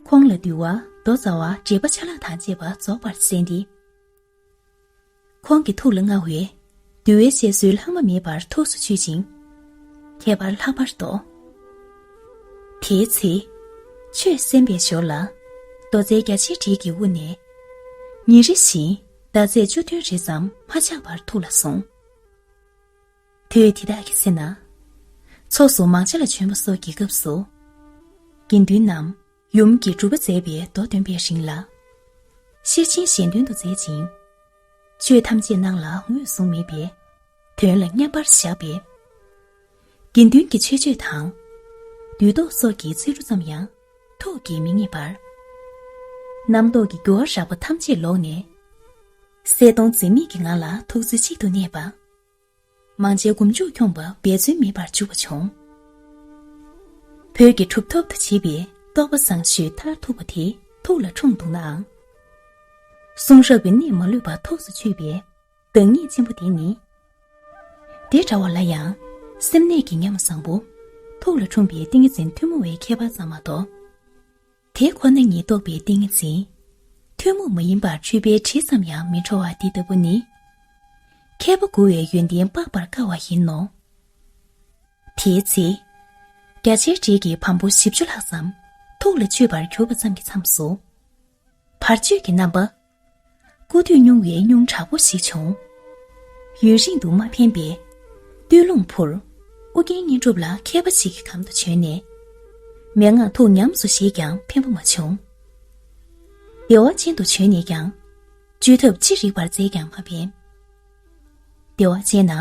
ཁོང་ལ་འདུལ་བ་མདོ་རྩ་བ་འགྲེལ་པ་ཆ་ལག་དང་བཅས་པ་རྫོགས་པར་གསན་ཏེ། ཁོང་གི་ཐུགས་ལ་མངའ་བའི་ འདུལ་བའི་བཤད་སྲོལ་ལྷག་མ་མེད་པར་ཐུགས་སུ་ཆུད་ཅིང་། ཁྱད་པར་ལྷག་པར་དུ། དེའི་ཚེ། ཆོས་གསན་པའི་ཞོར་ལ། མདོ་རྩའི་རྒྱ་ཆེར་བྲིས་ཀྱི་དབུ་ནས། ཉིན་རེ་བཞིན་ཟླ་ཚེས་བཅུ་བདུན་རེ་ཙམ་མ་ཆག་པར་ཐུགས་ལ་བཟུང་། དུས་དེ་དག་གི་ཚེ་ན། ཚོགས་སུ་མང་ཆེ་ལ་བྱོན་པ་སོགས་ཀྱི་སྐབས་སུ། དགེ་འདུན་རྣམས་ཡུམ་གྱི་སྒྲུབ་པ་མཛད་པའི་མདོ་འདོན་པའི་རིང་ལ། ཤེར་ཕྱིན་གཞན་དོན་དུ་མཛད་ཅིང་། ཆོས་ཐམས་ཅད་སྣང་ལ་ངོས་བཟུང་མེད་པས། དོན་ལ་མཉམ་པར་བཞག་པས། དགེ་འདུན་གྱི་མཆོད་བརྗོད་དང་། བདུད་བཟློག་སོགས་ཀྱི་ཚིག་འབྲུ་ཙམ་ཡང་ཐུགས་ཀྱིས་མི་ངེས་པར། རྣམ་རྟོག་གི་རྒྱུ་བ་རགས་པ་ཐམས་ཅད་ལོག་ནས། གསལ་སྟོང་འཛིན་མེད་ཀྱི་ངང་ལ་ཐུགས་རྩེ་གཅིག་ཏུ་གནས་པ། མང་ཆེ་མགོ་མཇུག་འཁྱོངས་པ་འབད་བརྩོན་མེད་པར་འཇུག་པ་བྱུང་། བོད་ཀྱི་གྲུབ་ཐོབ་ཏུ་བྱེད་པའི་རྟོགས་པ་བཟང་ཤོས་མཐར་ཐུག་པ་དེ་ཐུགས་ལ་འཁྲུངས་འདུག་ནའང་། གསུང་རབ་ཀྱི་གནད་མ་ལུས་པ་ཐུགས་སུ་ཆུད་པའི་བདག་ཉིད་ཆེན་པོ་དེ་ནི། དེ་འདྲ་བ་ལ་ཡང་སེམས་གནས་ཀྱི་ཉམས་བཟང་པོ་ཐུགས་ལ་འཁྲུངས་པའི་ཏིང་ངེ་འཛིན་ཐུན་མོང་བའི་ཁྱད་པར་ཙམ་མ་གཏོགས། དེ་ཁོ་ན་ཉིད་རྟོགས་པའི་ཏིང་ངེ་འཛིན། ཐུན་མོང་མ་ཡིན་པར་འཁྲུལ་པའི་དྲི་ཙམ་ཡང་མི་བྲོ་བ་འདི་ལྟ་བུ་ནི། མཁས་པ་མགུ་བའི་ཡོན་ཏན་དཔག་པར་དཀའ་བ་ཡིན་ནོ། དེའི་ཚེ། རྒྱ་ཆེར་བྲིས་ཀྱི་བམ་པོ་བཞི་བཅུ་ལྷག་ཙམ་ཐུགས་ལ་ཆུད་པར་གྱུར་པ་ཙམ་གྱི་མཚམས་སུ། བར་གཅོད་ཀྱི་རྣམ་པ། སྐུ་དུས་སྙུང་བའི་སྙུང་དྲག་པོ་ཞིག་བྱུང་། ཡུན་རིང་དུ་མ་ཕན་པས། སྟོད་རླུང་འཕུར། ཨུ་རྒྱན་བསྙེན་སྒྲུབ་ལ་མཁས་པ་ཞིག་གི་གམ་དུ་བྱོན་ནས། མན་ངག་ཐུགས་ཉམས་སུ་བཞེས་ཀྱང་ཕན་པ་མ་བྱུང་། བདེ་བ་ཅན་དུ་བྱོན་ནས་ཀྱང་། བཅོས་ཐབས་ཅི་རིགས་པར་མཛད་ཀྱང་མ་ཕན། བདེ་བ་ཅན་ན།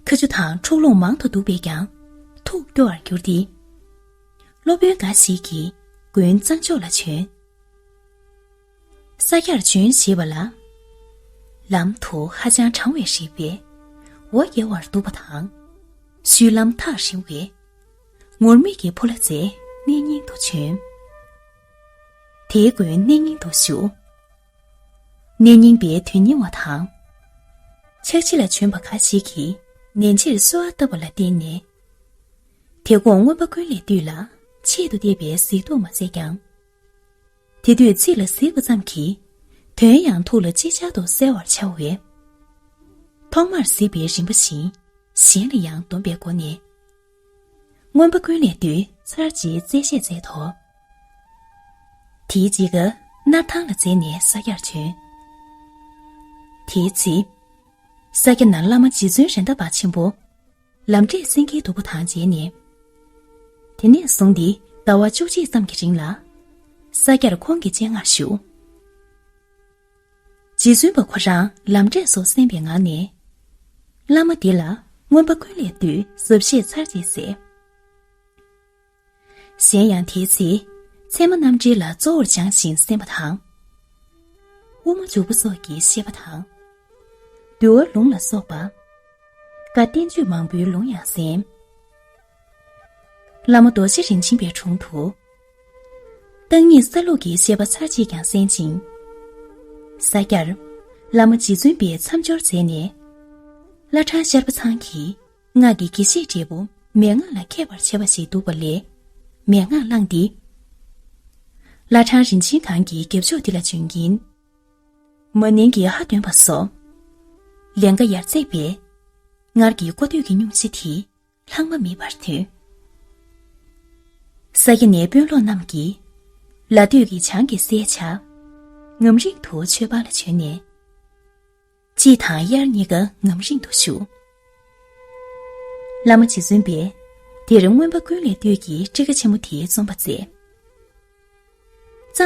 ཁ་ཆུ་དང་འཁྲུག་རླུང་མང་དུ་འདུག་པས་ཀྱང་། ཐུགས་སྐྱོ་བར་གྱུར་ཏེ། སློབ་དཔོན་འགའ་ཞིག་གིས་དགོན་གཙང་ཕྱོགས་ལ་བྱོན། ས་སྐྱར་བྱོན་ཞེས་པ་ལ། ལམ་དུ་ཧ་ཅང་གྲང་བའི་རིགས་པས། འོ་བརྒྱལ་བར་འདུག་པ་དང་། ཤུལ་ལམ་ཐག་རིང་བས། ངུར་སྨྲིག་གི་ཕོ་ལྷ་རྩེ་གནས་རྙིང་དུ་བྱོན། དེའི་མགོན་གནས་རྙིང་དུ་བཞུགས། གནས་རྙིང་པའི་དོན་གཉེར་བ་དང་། ཕྱག་ཕྱི་ལ་བྱོན་པ་ཁ་ཅིག་གིས་ནན་ཆེར་གསོལ་བ་བཏབ་པ་ལ་བརྟེན་ནས། དེ་དགོང་མངོན་པ་ཀུན་ལས་བཏུས་ལ་ཆེད་དུ་གཏད་པའི་གཟིགས་རྟོག་མ་མཛད་ཀྱང་། དེ་དུས་ཚིག་ལ་གཟིགས་པ་ཙམ་གྱིས། དོན་ཡང་ཐུགས་ལ་ཅིག་ཅར་དུ་གསལ་བར་འཆར་བས། ཐོག་མར་གཟིགས་པའི་རིམ་པ་བཞིན། གཞན་ལ་ཡང་འདོམས་པའི་སྒོ་ནས། མངོན་པ་ཀུན་ལས་བཏུས་ཚར་གཅིག་རྩད་བཤད་མཛད་དོ། དེའི་རྗེས་ཀ་སྣར་ཐང་ལ་འཛེགས་ནས་ས་སྐྱར་བྱོན། དེའི་ཚེ། ས་སྐྱ་ན་བླ་མ་རྗེ་བཙུན་རེད་མདའ་བ་ཆེན་པོ། ལམ་འབྲས་སེང་གེའི་སྡུག་པོ་དང་མཇལ་ནས། དེ་ནས་བཟུང་སྟེ་ཟླ་བ་བཅུ་གཅིག་ཙམ་གྱི་རིང་ལ། ས་སྐྱར་ཁོང་གི་སྤྱན་སྔར་བཞུགས། རྗེ་བཙུན་པ་ཁོ་རང་ལམ་འབྲས་སོགས་གསན་པའི་ངང་ནས། བླ་མ་འདི་ལ་མངོན་པ་ཀུན་ལས་བཏུས་ཟབ་བཤད་ཚར་གཅིག་གསན། གཞན་ཡང་དེའི་ཚེ། ཚད་མ་རྣམ་འགྲེལ་ལ་གཙོ་བོར་སྦྱངས་ཤིང་གསན་པ་དང་། དབུ་མ་འཇུག་པ་སོགས་ཀྱི་བཤད་པ་དང་། འདུལ་བ་ལུང་ལ་སོགས་པ། བཀའ་བསྟན་བཅོས་མང་པོའི་ལུང་ཡང་གསན། བླ་མ་རྡོ་རྗེ་རིན་ཆེན་པའི་དྲུང་དུ། བརྟག་གཉིས་གསལ་ལུགས་ཀྱི་བཤད་པ་ཚར་གཅིག་ཀྱང་གསན་ཅིང་། ས་སྐྱར། བླ་མ་རྗེ་བཙུན་པའི་མཚམས་སྦྱོར་མཛད་ནས། བླ་བྲང་ཤར་པ་ཚང་གི་སྔགས་ཀྱི་དགེ་བཤེས་འབྲས་བུ་མན་ངག་ལ་མཁས་པར་བྱ་བ་ཞིག་འདུག་པ་ལས། མན་ངག་བླངས་ཏེ། བླ་བྲང་རིན་ཆེན་སྒང་གི་རྒྱབ་ཕྱོགས་འདི་ལ་བྱོན་གྱིན། མ་ནིང་གི་ཧ་འདོན་པ་སོགས། ལན་འགའ་ཡར་འཛེགས་པས། སྔར་གྱི་བཀའ་སྡོད་ཀྱི་སྙུང་གཞི་དེ། ལྷག་མ་མེད་པར་ཐོན། ས་སྐྱ་ནས་དཔོན་སློབ་རྣམས་ཀྱིས། ལ་སྟོད་ཀྱི་བྱང་གི་སའི་ཆ། ངམ་རིང་དུ་ཆོས་པ་ལ་བྱོན་ནས། དཔྱིད་དང་དབྱར་གཉིས་ཀ་ངམ་རིང་དུ་བཞུགས། བླ་མ་རྗེ་བཙུན་པས། དེར་མངོན་པ་ཀུན་ལས་བཏུས་ཀྱི་ཊཱི་ཀ་ཆེན་མོ་དེའི་རྩོམ་པ་མཛད།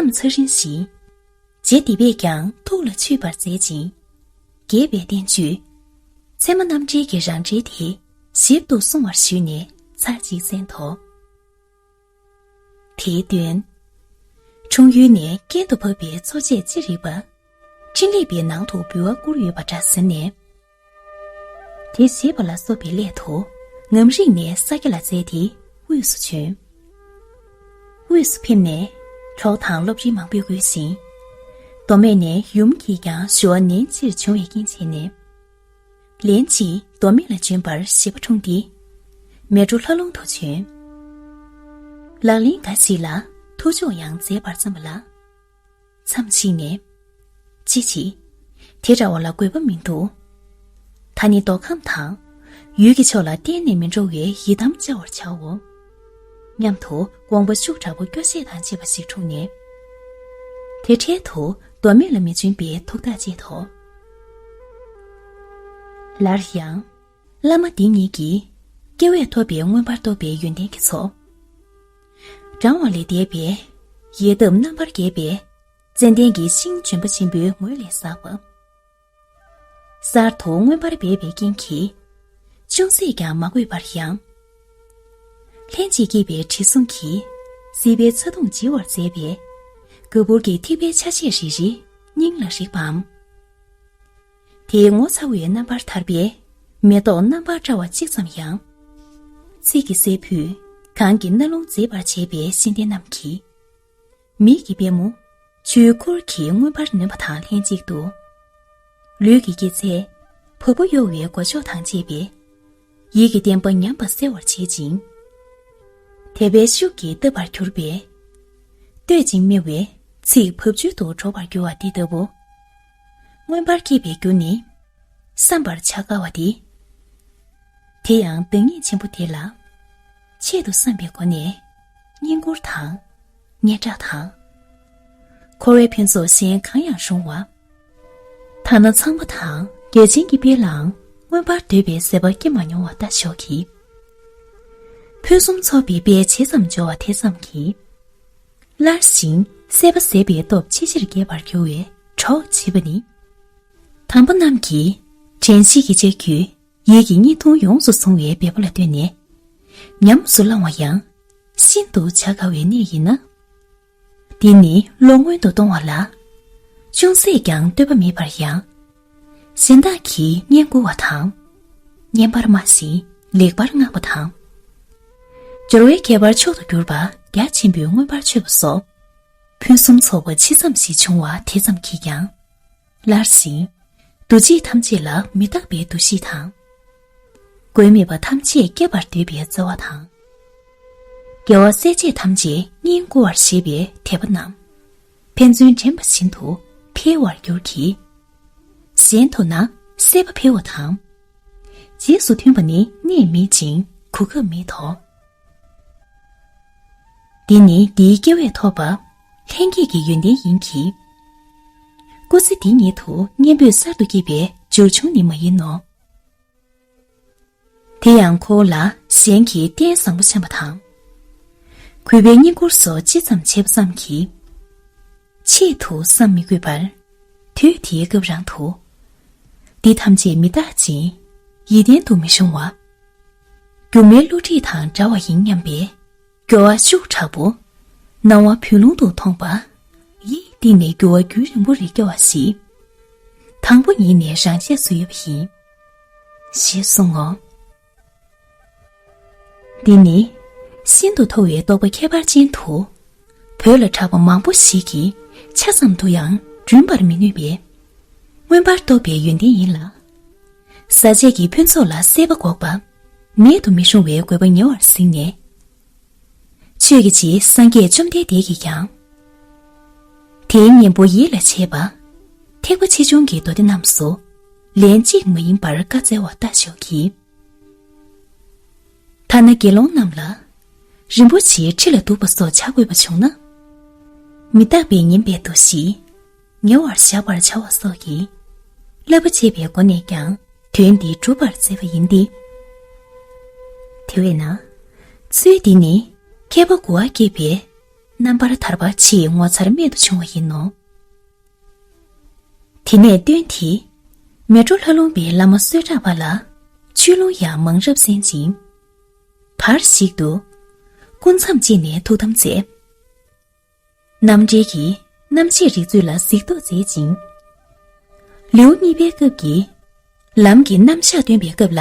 མཚམས་ཚར་རིམ་བཞིན། རྗེ་འདི་པས་ཀྱང་ཐུགས་ལ་ཆུད་པར་མཛད་ཅིང་། རྒྱས་པའི་བསྟན་བཅོས། ཚད་མ་རྣམ་འགྲེལ་གྱི་རང་འགྲེལ་དེ་ཞིབ་ཏུ་གསུང་བར་ཞུས་ནས་ཚར་གཅིག་གསན་ཏོ། དེའི་དོན། འཁྲུངས་ཡུལ་ནས་རྐྱེན་དུ་བབས་པའི་འཚོ་བྱེད་ཅི་རིགས་པ། འཕྲིན་ལས་པའི་ནང་དུ་འབུལ་བ་བསྐུར་ཡོད་པ་འདྲ་ཟེར་ནས། དེ་བཞེས་པ་ལ་སོགས་པའི་སླད་དུ་ངམ་རིང་ནས་ས་སྐྱ་ལ་འཛེགས་ཏེ་དབུས་སུ་བྱོན། དབུས་སུ་ཕེབས་ནས་གྲོགས་དང་སློབ་གྲྭའི་མང་པོས་བགོས་ཤིང་། མདོ་སྨད་ནས་ཡུམ་གྱིས་ཀྱང་ཞུ་བ་ནན་ཆེར་བྱུང་བའི་རྐྱེན་བྱས་ནས། ལན་གཅིག་མདོ་སྨད་ལ་བྱོན་པར་བཞེད་པ་འཁྲུངས་ཏེ། མལ་གྲོ་ལྷ་ལུང་དུ་བྱོན། ལག་ལེན་འགའ་ཞིག་ལ་ཐུགས་འཇུག་ཡང་མཛད་པར་བརྩམས་པ་ལ། མཚམས་ཤིག་ནས། ཅི་ཕྱིར། དེ་འདྲ་བ་ལ་དགོས་པ་མི་འདུག་ད་ ཨ་ནི་མདོ་ཁམས་དང་། ཡུལ་གྱི་ཕྱོགས་ལ་གཏན་ནས་མི་འགྲོ་བའི་ཡི་དམ་བཅའ་བར་བྱའོ། སྙམ་དུ་དགོངས་པ་ཤུགས་དྲག་པོ་སྐྱོ་ཤས་དང་བཅས་པ་ཞིག་འཁྲུངས་ནས། དེ་འཕྲལ་དུ་མདོ་སྨད་ལ་མི་འབྱོན་པའི་ཐུགས་ཐག་བཅད་དོ། སླར་ཡང་། བླ་མ་འདི་ཉིད་ཀྱིས་སྐྱེ་བས་ཐོབ་པའི་མངོན་པར་རྟོགས་པའི་ཡོན་ཏན་གྱི་ཚོགས། བགྲང་བ་ལས་འདས་པའི་ཡལ་འདབ་རྣམ་པར་རྒྱས་པའི་ཙནྡན་གྱི་ཤིང་ལྗོན་པ་ཆེན་པོའི་ངོས་ལས་བསགས་པ། གསར་དུ་མངོན་པར་སྦས་པའི་རྐྱེན་གྱིས། ཅུང་ཟད་ཀྱང་མ་གོས་པར་ཡང་། ལྷན་ཅིག་སྐྱེས་པའི་དྲི་བསུང་གིས་སྲིད་པའི་ཚ་གདུང་བརྗེ་བར་མཛད་པའི་ག་པུར་གྱི་ཐིགས་པའི་ཆ་ཤས་རེ་རེ་སྙིང་ལ་རེག་པའམ། དེའི་ངོ་མཚར་བའི་རྣམ་པར་ཐར་པའི་མེ་ཏོག་རྣམ་པར་བཀྲ་བ་གཅིག་ཙམ་ཡང་། ཚིག་གིས་གསལ་ཕུད་གང་གི་རྣ་ལུང་མཛེས་པར་བྱེད་པའི་ཤེས་ལྡན་རྣམས་ཀྱིས། མིག་གི་པད་མོ་ཆོས་འཁོར་གྱིས་མངོན་པར་ནོན་པ་དང་ལྷན་ཅིག་ཏུ། ལུས་ཀྱི་སྐྱེད་ཚལ་བ་སྤུ་གཡོ་བའི་སྒོ་ཕྱོགས་དང་བཅས་པའི་ཡིད་ཀྱི་བརྟན་པ་ཉམས་པ་གསལ་བར་བྱེད་ཅིང་། དད་པའི་ཤུགས་ཀྱིས་བཏབ་པར་གྱུར་པས། བསྟོད་ཅིང་སྨྲེ་བའི་ཚིག་བབ་ཅོལ་དུ་སྒྲོག་པར་འགྱུར་བ་འདི་ལྟ་བུ། མངོན་པར་སྐྱེས་པའི་རྒྱུ་ནི། བསམ་པར་བྱ་དཀའ་བ་སྟེ། དེ་ཡང་བདག་ཉིད་ཆེན་པོ་དེ་ལ། ཆེད་དུ་བསམ་པའི་སྒོ་ནས། བསྙེན་བཀུར་དང་། སྙན་གྲགས་དང་། འཁོར་བའི་ཕུན་ཚོགས་གཞན་གང་ཡང་རུང་བ། ཐ་ན་ཚངས་པ་དང་བརྒྱ་བྱིན་གྱི་དཔལ་ལའང་མངོན་པར་འདོད་པའི་སྲེད་པ་སྐྱེ་མ་མྱོང་བ་ལྟ་ཞོག་གི། ཕུན་སུམ་ཚོགས་པའི་དཔལ་ཇི་ཙམ་འབྱོར་བ་དེ་ཙམ་གྱིས། སླར་ཞིང་སྲེད་པ་ཟད་པའི་སྟོབས་ཆེས་ཆེར་རྒྱས་པར་འགྱུར་བའི་གྲོགས་བྱེད་པ་ནི། དམ་པ་རྣམས་ཀྱིས་དྲན་ཤེས་ཀྱི་ལྕགས་ཀྱུས་ཡིད་ཀྱི་བརྙན་ཐུང་ཡོངས་སུ་བཟུང་བའི་འབད་པ་ལ་ལྟོས་ནས། ཉམས་སུ་བླང་བ་ཡང་ཤིན་ཏུ་བྱ་དཀའ་བའི་གནས་ཡིན་ན། འདི་ནི་བློ་སྔོན་དུ་གཏོང་བ་ལ། ཅུང་ཟད་ཀྱང་བསྟོད་པ་མེད་པར་ཡང་། གཞན་དག་གིས་བསྙེན་བཀུར་བ་དང་། བསྙེན་པར་སྨྲ་ཞིང་ལེགས་པར་བསྔགས་པ་དང་། སྦྱོར་བའི་ཁྱད་པར་མཆོག་ཏུ་གྱུར་པ་རྒྱ་ཆེན་པོས་མངོན་པར་མཆོད་པ་སོགས། ཕུན་སུམ་ཚོགས་པ་ཇི་ཙམ་ཞིག་འབྱུང་བ་དེ་ཙམ་གྱིས་ཀྱང་། སླར་ཞིང་། འདུ་བྱེད་ཐམས་ཅད་ལ་མི་རྟག་པའི་འདུ་ཤེས་དང་། མགོན་མེད་པ་ཐམས་ཅད་སྐྱེད་པར་འདོད་པའི་བརྩེ་བ་དང་། རྒྱལ་བ་སྲས་བཅས་ཐམས་ཅད་བསྙེན་བཀུར་བར་བཞེད་པའི་དད་པ་རྣམས། ཕན་ཚུན་འདྲེན་པ་བཞིན་དུ་འཕེལ་བར་འགྱུར་གྱི། གཞན་དུ་ན་སྲེད་པ་འཕེལ་བ་དང་། རྗེས་སུ་མཐུན་པ་ནི་གནས་མེད་ཅིང་གོ་སྐབས་མེད་དོ། འདི་ནི་འདིའི་སྐྱེ་བས་ཐོབ་པ། ལྷན་སྐྱེས་ཀྱི་ཡོན་ཏན་ཡིན་གྱི། སྐུ་ཚེ་འདི་ཉིད་དུ་གཉེན་པོས་གསར་དུ་སྐྱེས་པའི་སྦྱོར་བྱུང་ནི་མ་ཡིན་ནོ། དེ་ཡང་ཁོ་བོ་ལ་གཞན་གྱིས་རྟེན་བཟང་པོ་བཤམས་པ་དང་། གུས་པའི་བསྙེན་བཀུར་སོགས་ཅི་ཙམ་བྱས་པ་ཙམ་གྱིས། ཆེད་དུ་བསམ་མི་དགོས་པར། དུས་དེའི་སྐབས་རང་དུ། འདི་ཐམས་ཅད་མི་རྟག་ཅིང་། ཡིད་བརྟན་དུ་མི་ཤོང་བ། སྒྱུ་མའི་བསླུ་བྲིད་དང་འདྲ་བ་ཡིན་སྙམ་པའི། སྐྱོ་བ་ཤུགས་དྲག་པོ། སྣང་བ་བུན་ལོང་དུ་མཐོང་པ། ཡིད་གཏིང་ནས་འགྱུར་བ་རྒྱུན་རིང་པོ་རེ་སྐྱེ་བ་ཞིག་དང་པོ་ཉིད་ནས་རང་ཆས་སུ་ཡོད་པ་ཡིན། ཞེས་གསུང་ངོ་། འདི་ནི། ཤིན་ཏུ་མཐོ་བའི་རྟོགས་པ་ཁྱད་པར་ཅན་དུ། བོད་ལ་གྲགས་པ་མང་པོ་ཞིག་གིས་ཆ་ཙམ་དུ་ཡང་བསྒྲུན་པར་མི་ནུས་པའི། མངོན་པར་རྟོགས་པའི་ཡོན་ཏན་ཡིན་ལ། ཟག་བཅས་ཀྱི་ཕུན་ཚོགས་ལ་སྲེད་པ་འགོག་པ། མེད་དུ་མི་རུང་བའི་དགོས་པ་ཉེ་བར་གཟིགས་ནས། ཆོས་ཀྱི་རྗེ་སངས་རྒྱས་བཅོམ་ལྡན་འདས་ཀྱིས་ཀྱང་། དེའི་གཉེན་པོ་ཡིད་ལ་བྱེད་པ། ཐེག་པ་ཆེ་ཆུང་གི་མདོ་སྡེ་རྣམས་སུ། ལན་གཅིག་མ་ཡིན་པར་བཀའ་སྩལ་བ་ལྟ་ཞོག་གི། ཐ་ན་དགེ་སློང་རྣམས་ལ། རིན་པོ་ཆེའི་ཁྲི་ལ་འདུག་པ་སོགས་བྱ་དགོས་པ་བྱུང་ན། མི་རྟག་པས་ངན་པའི་འདུ་ཤེས། ཉེ་བར་བཞག་པར་བྱ་བ་སོགས་ཀྱི། བསླབ་པ་བྱེད་པའི་སྒོ་ནས་ཀྱང་དོན་འདི་སྒྲུབ་པར་མཛད་པ་ཡིན་ཏེ། དེ་བས་ན། ཚུལ་འདི་ནི་མཁས་པ་མགུ་བ་སྐྱེས་པའི་རྣམ་པར་ཐར་པ་ཆེས་ངོ་མཚར་རྨད་དུ་བྱུང་བ་ཡིན་ནོ། དེ་ནས་སྟོན་དེ། མལ་གྲོ་ལྷ་ལུང་པའི་བླ་མ་གསོལ་གྲགས་པ་ལ་ཆོས་ལུང་ཡང་མང་རབ་གསན་ཅིང་། བར་ཞིག་ཏུ། སྐུ་མཚམས་བཅད་ནས་ཐུགས་དམ་མཛད། རྣམ་འགྲེལ་གྱི་རྣམ་བཤད་རིགས་ཚུལ་ལ་གཟིགས་རྟོག་མཛད་ཅིང་། ལེའུ་གཉིས་པའི་སྐབས་ཀྱི་ལམ་གྱི་རྣམ་གཞག་སྟོན་པའི་སྐབས་ལ།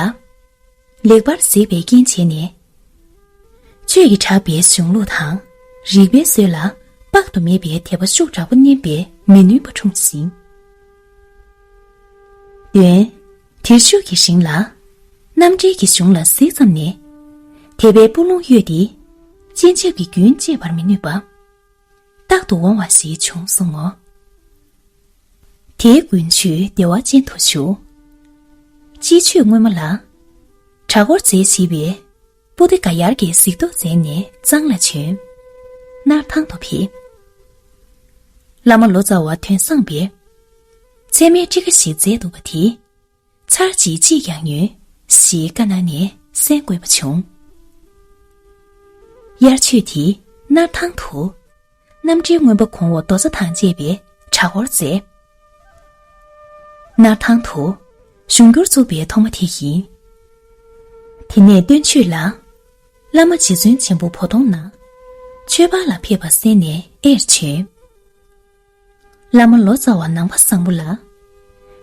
ལེགས་པར་གཟིགས་པའི་རྐྱེན་བྱས་ནས། ཆོས་ཀྱི་གྲགས་པའི་གཞུང་ལུགས་དང་རིགས་པའི་སྲོལ་ལ་དཔག་ཏུ་མེད་པའི་དད་པ་ཤུགས་དྲག་པོ་བསྣན་པས་མི་ནུས་པ་འཁྲུངས་ཤིང་། དོན། དེ་ཤུགས་ཀྱི་ཞིང་ལ། རྣམ་འགྲེལ་གྱི་གཞུང་ལ་གཟིགས་ཙམ་ནས། དད་པའི་སྤུ་ལོང་གཡོས་ཏེ། སྤྱན་ཆབ་ཀྱི་རྒྱུན་བཅད་པར་མི་ནུས་པ། རྟག་ཏུ་འོང་བ་ཞིག་བྱུང་སོང་ངོ་། དེའི་མགོན་ཆུ་བདེ་བ་ཅན་དུ་ཞུགས། དཔྱིད་ཆོས་སྔོན་མ་ལ། གྲྭ་སྐོར་མཛད་བཞིན་པའི་པོ་ཏི་ག་ཡར་གྱིས་གཟིགས་རྟོག་མཛད་ནས་གཙང་ལ་བྱོན། སྣར་ཐང་དུ་ཕེབས། བླ་མ་ལོ་ཙཱ་བ་དོན་བཟང་པས་ཚད་མའི་ཁྲིད་ཀ་ཞིག་མཛད་འདུག་པ་དེ། ཚར་གཅིག་ཅིས་ཀྱང་ཉོན་ཞེས་བཀའ་གནང་ནས་གསན་དགོས་པ་བྱུང་། དབྱར་ཆོས་དེ་སྣར་ཐང་དུ། གནམ་གྲུའི་རྔོན་པ་གོང་འོག་རྡོ་རྩ་དང་བཅས་པའི་གྲྭ་སྐོར་མཛད། སྣར་ཐང་དུ་གཞུང་སྒྱུར་བཙུགས་པའི་ཐོག་མ་དེ་ཡིན། དེ་ནས་སྟོན་ཆོས་ལ། བླ་མ་རྗེ་བཙུན་ཆེན་པོ་བོ་དོང་ན། ཆོས་པ་ལ་ཕེབས་པ་གསན་ནས་དབྱེར་བྱོན། བླ་མ་ལོ་ཙཱ་བ་ནང་པ་བཟང་པོ་ལ།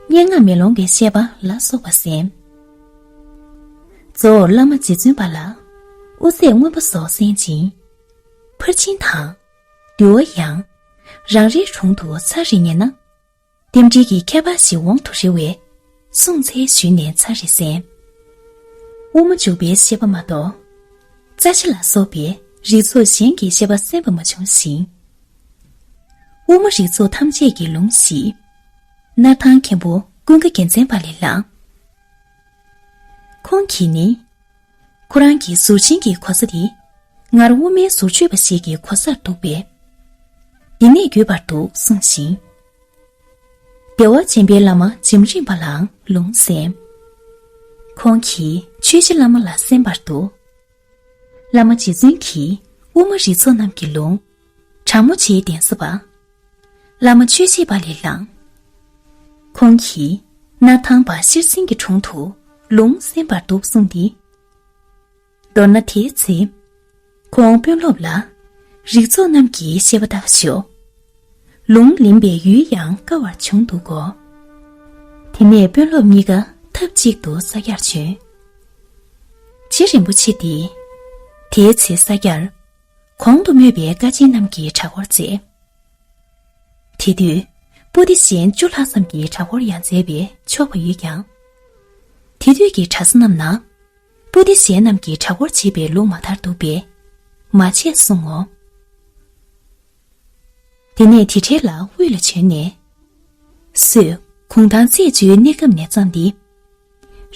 སྙན་ངག་མེ་ལོང་གི་བཤད་པ་ལ་སོགས་པ་གསན། གཙོ་བོར་བླ་མ་རྗེ་བཙུན་པ་ལ་དབུ་ཚད་མངོན་པ་སོགས་གསན་ཅིང་། ཕར་ཕྱིན་དང་། འདུལ་བ་ཡང་། རང་རེའི་དྲུང་དུ་ཚར་རེ་ཉན་ན། རྟེན་འབྲེལ་གྱི་ཁྱད་པར་ཞིག་འོང་དུ་རེ་བས། སྲུང་བྱའི་ཞུས་ནས་ཚར་རེ་གསན། དབུ་མ་འཇུག་པའི་བཤད་པ་མ་གཏོགས། རྩ་ཤེ་ལ་སོགས་པའི་རིགས་ཚོགས་གཞན་གྱི་བཤད་པ་གསན་པ་མ་བྱུང་ཞིང་། དབུ་མ་རིགས་ཚོགས་ཐམས་ཅད་ཀྱི་ལུང་གཞི། སྣར་ཐང་མཁན་པོ་ཀུན་དགའ་རྒྱལ་མཚན་པ་ལས་བླངས། ཁོང་གིས་ནི། ཁོ་རང་གི་ཟུར་ཆེན་གྱི་གོ་ས་དེ། སྔར་དབུ་མའི་ཟུར་ཆོས་པ་ཞིག་གི་གོ་སར་འདུག་པས། འདི་ནས་བརྒྱུད་པར་འདུག་གསུངས་ཤིང་། བདེ་བ་ཆེན་པོའི་བླ་མ་འཇམ་རིང་པ་ལའང་ལུང་གསན། ཁོང་གིས་ཆོས་རྗེ་བླ་མ་ལ་གསན་པར་འདུག། བླ་མ་རྗེ་བཙུན་གྱིས་དབུ་མ་རིགས་ཚོགས་རྣམས་ཀྱི་ལུང་། དྲང་མོ་ཆེའི་གདན་ས་པ། བླ་མ་ཆོས་བཞི་པ་ལས་བླངས། ཁོང་གིས་སྣར་ཐང་པ་ཤེར་སེང་གི་དྲུང་དུ་ལུང་གསན་པར་འདུག་གསུངས་ཏེ། མདོར་ན་དེའི་ཚེ། ཁོང་དཔོན་སློབ་ལ། རིགས་ཚོགས་རྣམས་ཀྱི་བཤད་པ་དག་ཞོག། ལུང་ལེན་པའི་ཡུལ་ཡང་དཀའ་བར་བྱུང་འདུག་གོ། དེ་ནས་དཔོན་སློབ་གཉིས་ཀ་ཐབས་གཅིག་ཏུ་ས་སྐྱར་བྱོན། རྗེ་རིན་པོ་ཆེ་འདི། དེའི་ཚེ་ས་སྐྱར། གོང་དུ་སྨོས་པའི་བཀའ་ཆེན་རྣམས་ཀྱི་གྲྭ་སྐོར་མཛད། དེ་དུས་པོ་ཏི་གཞན་བཅུ་ལྷག་ཙམ་གྱི་གྲྭ་སྐོར་ཡང་མཛད་པས་ཆོག་པ་ཡོད་ཀྱང་། དེ་དུས་ཀྱི་གྲྭ་ས་རྣམས་ན། པོ་ཏི་གཞན་རྣམས་ཀྱིས་གྲྭ་སྐོར་བྱེད་པའི་ལུགས་མ་དར་འདུག་པས། མ་བྱེད་གསུང་ངོ་། དེ་ནས་དེ་འཕྲལ་ལ་དབུས་ལ་བྱོན་ནས། སོས་གུང་ཐང་ཚེས་བཅུའི་གནས་སྐབས་ནས་བརྩམས་ཏེ།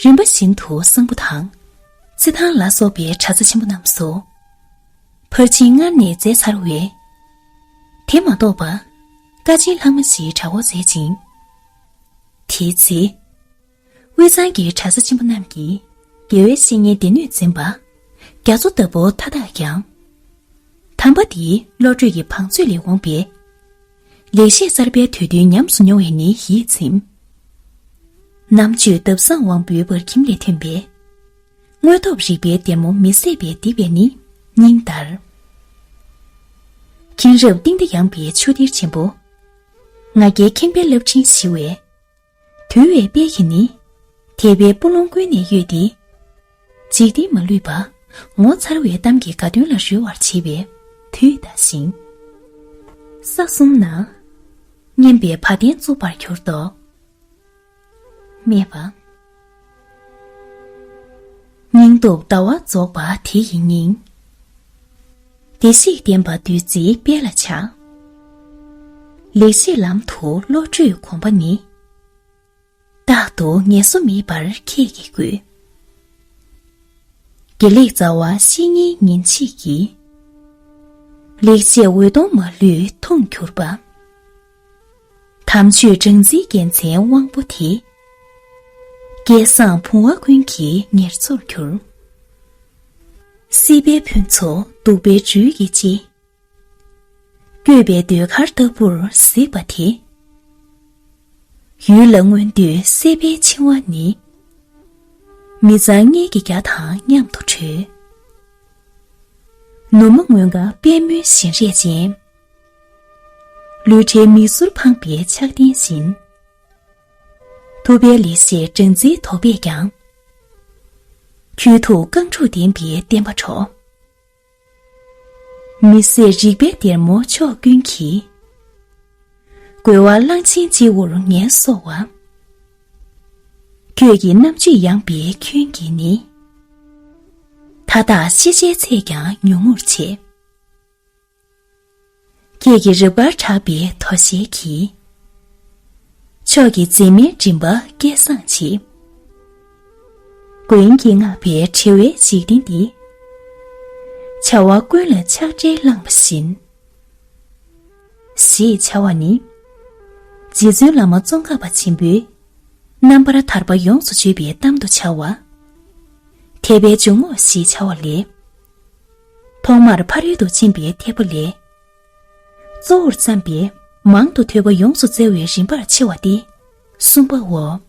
རིམ་པ་བཞིན་དུ་གསང་ཕུ་དང་། རྩི་ཐང་ལ་སོགས་པའི་གྲྭ་ས་ཆེན་པོ་རྣམས་སུ། ཕར་ཕྱིན་སྔར་ནས་མཛད་ཚར་བས། དེ་མ་གཏོགས་པ། བཀའ་ཆེན་ལྷག་མ་ཞིག་གྲྭ་སྐོར་མཛད་ཅིང་། དེའི་ཚེ། དབུས་གཙང་གི་གྲྭ་ས་ཆེན་པོ་རྣམས་ཀྱིས་དགེ་བའི་བཤེས་གཉེན་སྡེ་སྣོད་འཛིན་པ་རྒྱ་མཚོ་ལྟ་བུ་མཐའ་དག་ཀྱང་། དམ་པ་འདིའི་བློ་གྲོས་ཀྱི་བང་མཛོད་ལས་འོངས་པའི་ལེགས་བཤད་གསར་པའི་དུས་སྟོན་ཉམས་སུ་མྱོང་བས་ནི་ཡིད་ཚིམ། རྣམ་དཔྱོད་འདབ་བཟང་དབང་པོའི་བར་ཁྱིམ་ལས་ཐོན་པའི་དངོས་སྟོབས་རིག་པའི་ལྡེ་མོ་མི་ཟད་པའི་ལྡེབས་པས་ནི་སྙིང་འདར། མཁྱེན་རབ་གཏིང་མཐའ་ཡངས་པའི་ཆུ་གཏེར་ཆེན་པོ། ང་རྒྱལ་ཁེངས་པའི་རླབས་ཕྲེང་ཞི་བས། དུལ་བའི་དཔལ་གྱིས་ནི། དད་པའི་སྤུ་ལོང་ཀུན་ནས་གཡོས་ཏེ། འཇིག་རྟེན་མ་ལུས་པ། ངོ་མཚར་བའི་གཏམ་གྱིས་དགའ་སྟོན་ལ་རོལ་བར་བྱེད་པའི་དུས་ད་ཞིང་། ས་གསུམ་ན། སྙན་པའི་བ་དན་བཙུགས་པར་གྱུར་ཏོ། སྨྲས་པ། སྙིང་སྟོབས་ཟླ་བ་རྫོགས་པ་དེ་ཡི་སྙིང་། བདེ་གཤེགས་བསྟན་པ་བདུད་རྩིའི་དཔལ་ལ་ཆགས། ལེགས་བཤད་ལམ་དུ་བློ་གྲོས་གོམས་པ་ནི། རྟག་ཏུ་ངལ་གསོ་མེད་པར་ཁྱེད་ཀྱིས་དགོས། དགེ་ལེགས་རྩ་བ་བཤེས་གཉེན་ཉིན་བྱེད་ཀྱི། ལེགས་བཤད་འོད་སྟོང་མ་ལུས་མཐོང་གྱུར་པ། དམ་ཆོས་སྦྲང་རྩིའི་རྒྱལ་མཚན་དབང་པོ་དེ། སྐལ་བཟང་བུང་བ་ཀུན་གྱི་ཉེར་འཚོར་གྱུར། སྲིད་པའི་ཕུན་ཚོགས་གདུག་པའི་སྦྲུལ་གྱི་ལྕེ། བསྐྱོད་པའི་ཟློས་གར་ལྟ་བུར་གཟིགས་པ་དེ། ཡུལ་ལ་མངོན་འདོད་སྲེད་པའི་འཆིང་བ་ནི། མི་གཙང་མངལ་གྱི་རྒྱ་དང་མཉམ་དུ་གྲོལ། ནུ་མ་མངོན་དགའ་པད་མོའི་བཞིན་རས་ཅན། ལུས་བྲལ་མིག་ཟུར་འཕངས་པའི་ཕྱག་རྟེན་བཞིན། ཐུབ་པའི་ལེགས་བཤད་སྦྲང་རྩིའི་དོགས་པས་ཀྱང་། ཁྱོད་ཐུགས་རྐང་དྲུག་ལྡན་པའི་བསྟན་པ་འཕྲོག། མི་ཟད་རིག་པའི་སྡེར་མོ་ཕྱོགས་ཀུན་གྱིས། རྒོལ་བ་གླང་ཆེན་སྤྱི་བོར་ངལ་གསོ་བ། ཁྱོད་ཀྱི་རྣམ་དཔྱོད་ཡངས་པའི་ཁྱོན་གྱིས་ནི། མཐའ་དག་ཤེས་བྱའི་ཚད་ཀྱང་ཉུང་ངུར་བྱེད། ཁྱེད་ཀྱི་རབ་དཀར་གྲགས་པའི་དོ་ཤལ་གྱིས། ཕྱོགས་ཀྱི་མཛེས་མའི་མགྲིན་པ་སྐད་བཟང་བྱེད། མགོན་གྱིས་བསྔགས་པའི་དྲི་བའི་འཇིག་རྟེན་འདི། བྱ་བ་ཀུན་ལ་ཆགས་བྲལ་བླངས་པ་བཞིན། ཞེས་བྱ་བ་ནི། རྗེ་བཙུན་བླ་མ་ཙོང་ཁ་པ་ཆེན་པོས་རྣམ་པར་ཐར་པ་ཡོངས་སུ་བརྗོད་པའི་གཏམ་དུ་བྱ་བ། ཐེག་པའི་འཇུག་ངོགས་ཞེས་བྱ་བ་ལས། ཐོག་མར་ཕ་རོལ་ཏུ་ཕྱིན་པའི་ཐེག་པ་ལས། གཙོ་བོར་བརྩམས་པའི་མང་དུ་ཐོས་པ་ཡོངས་སུ་བཙལ་བའི་རིམ་པར་ཕྱེ་བ་སྟེ་གསུམ་པའོ།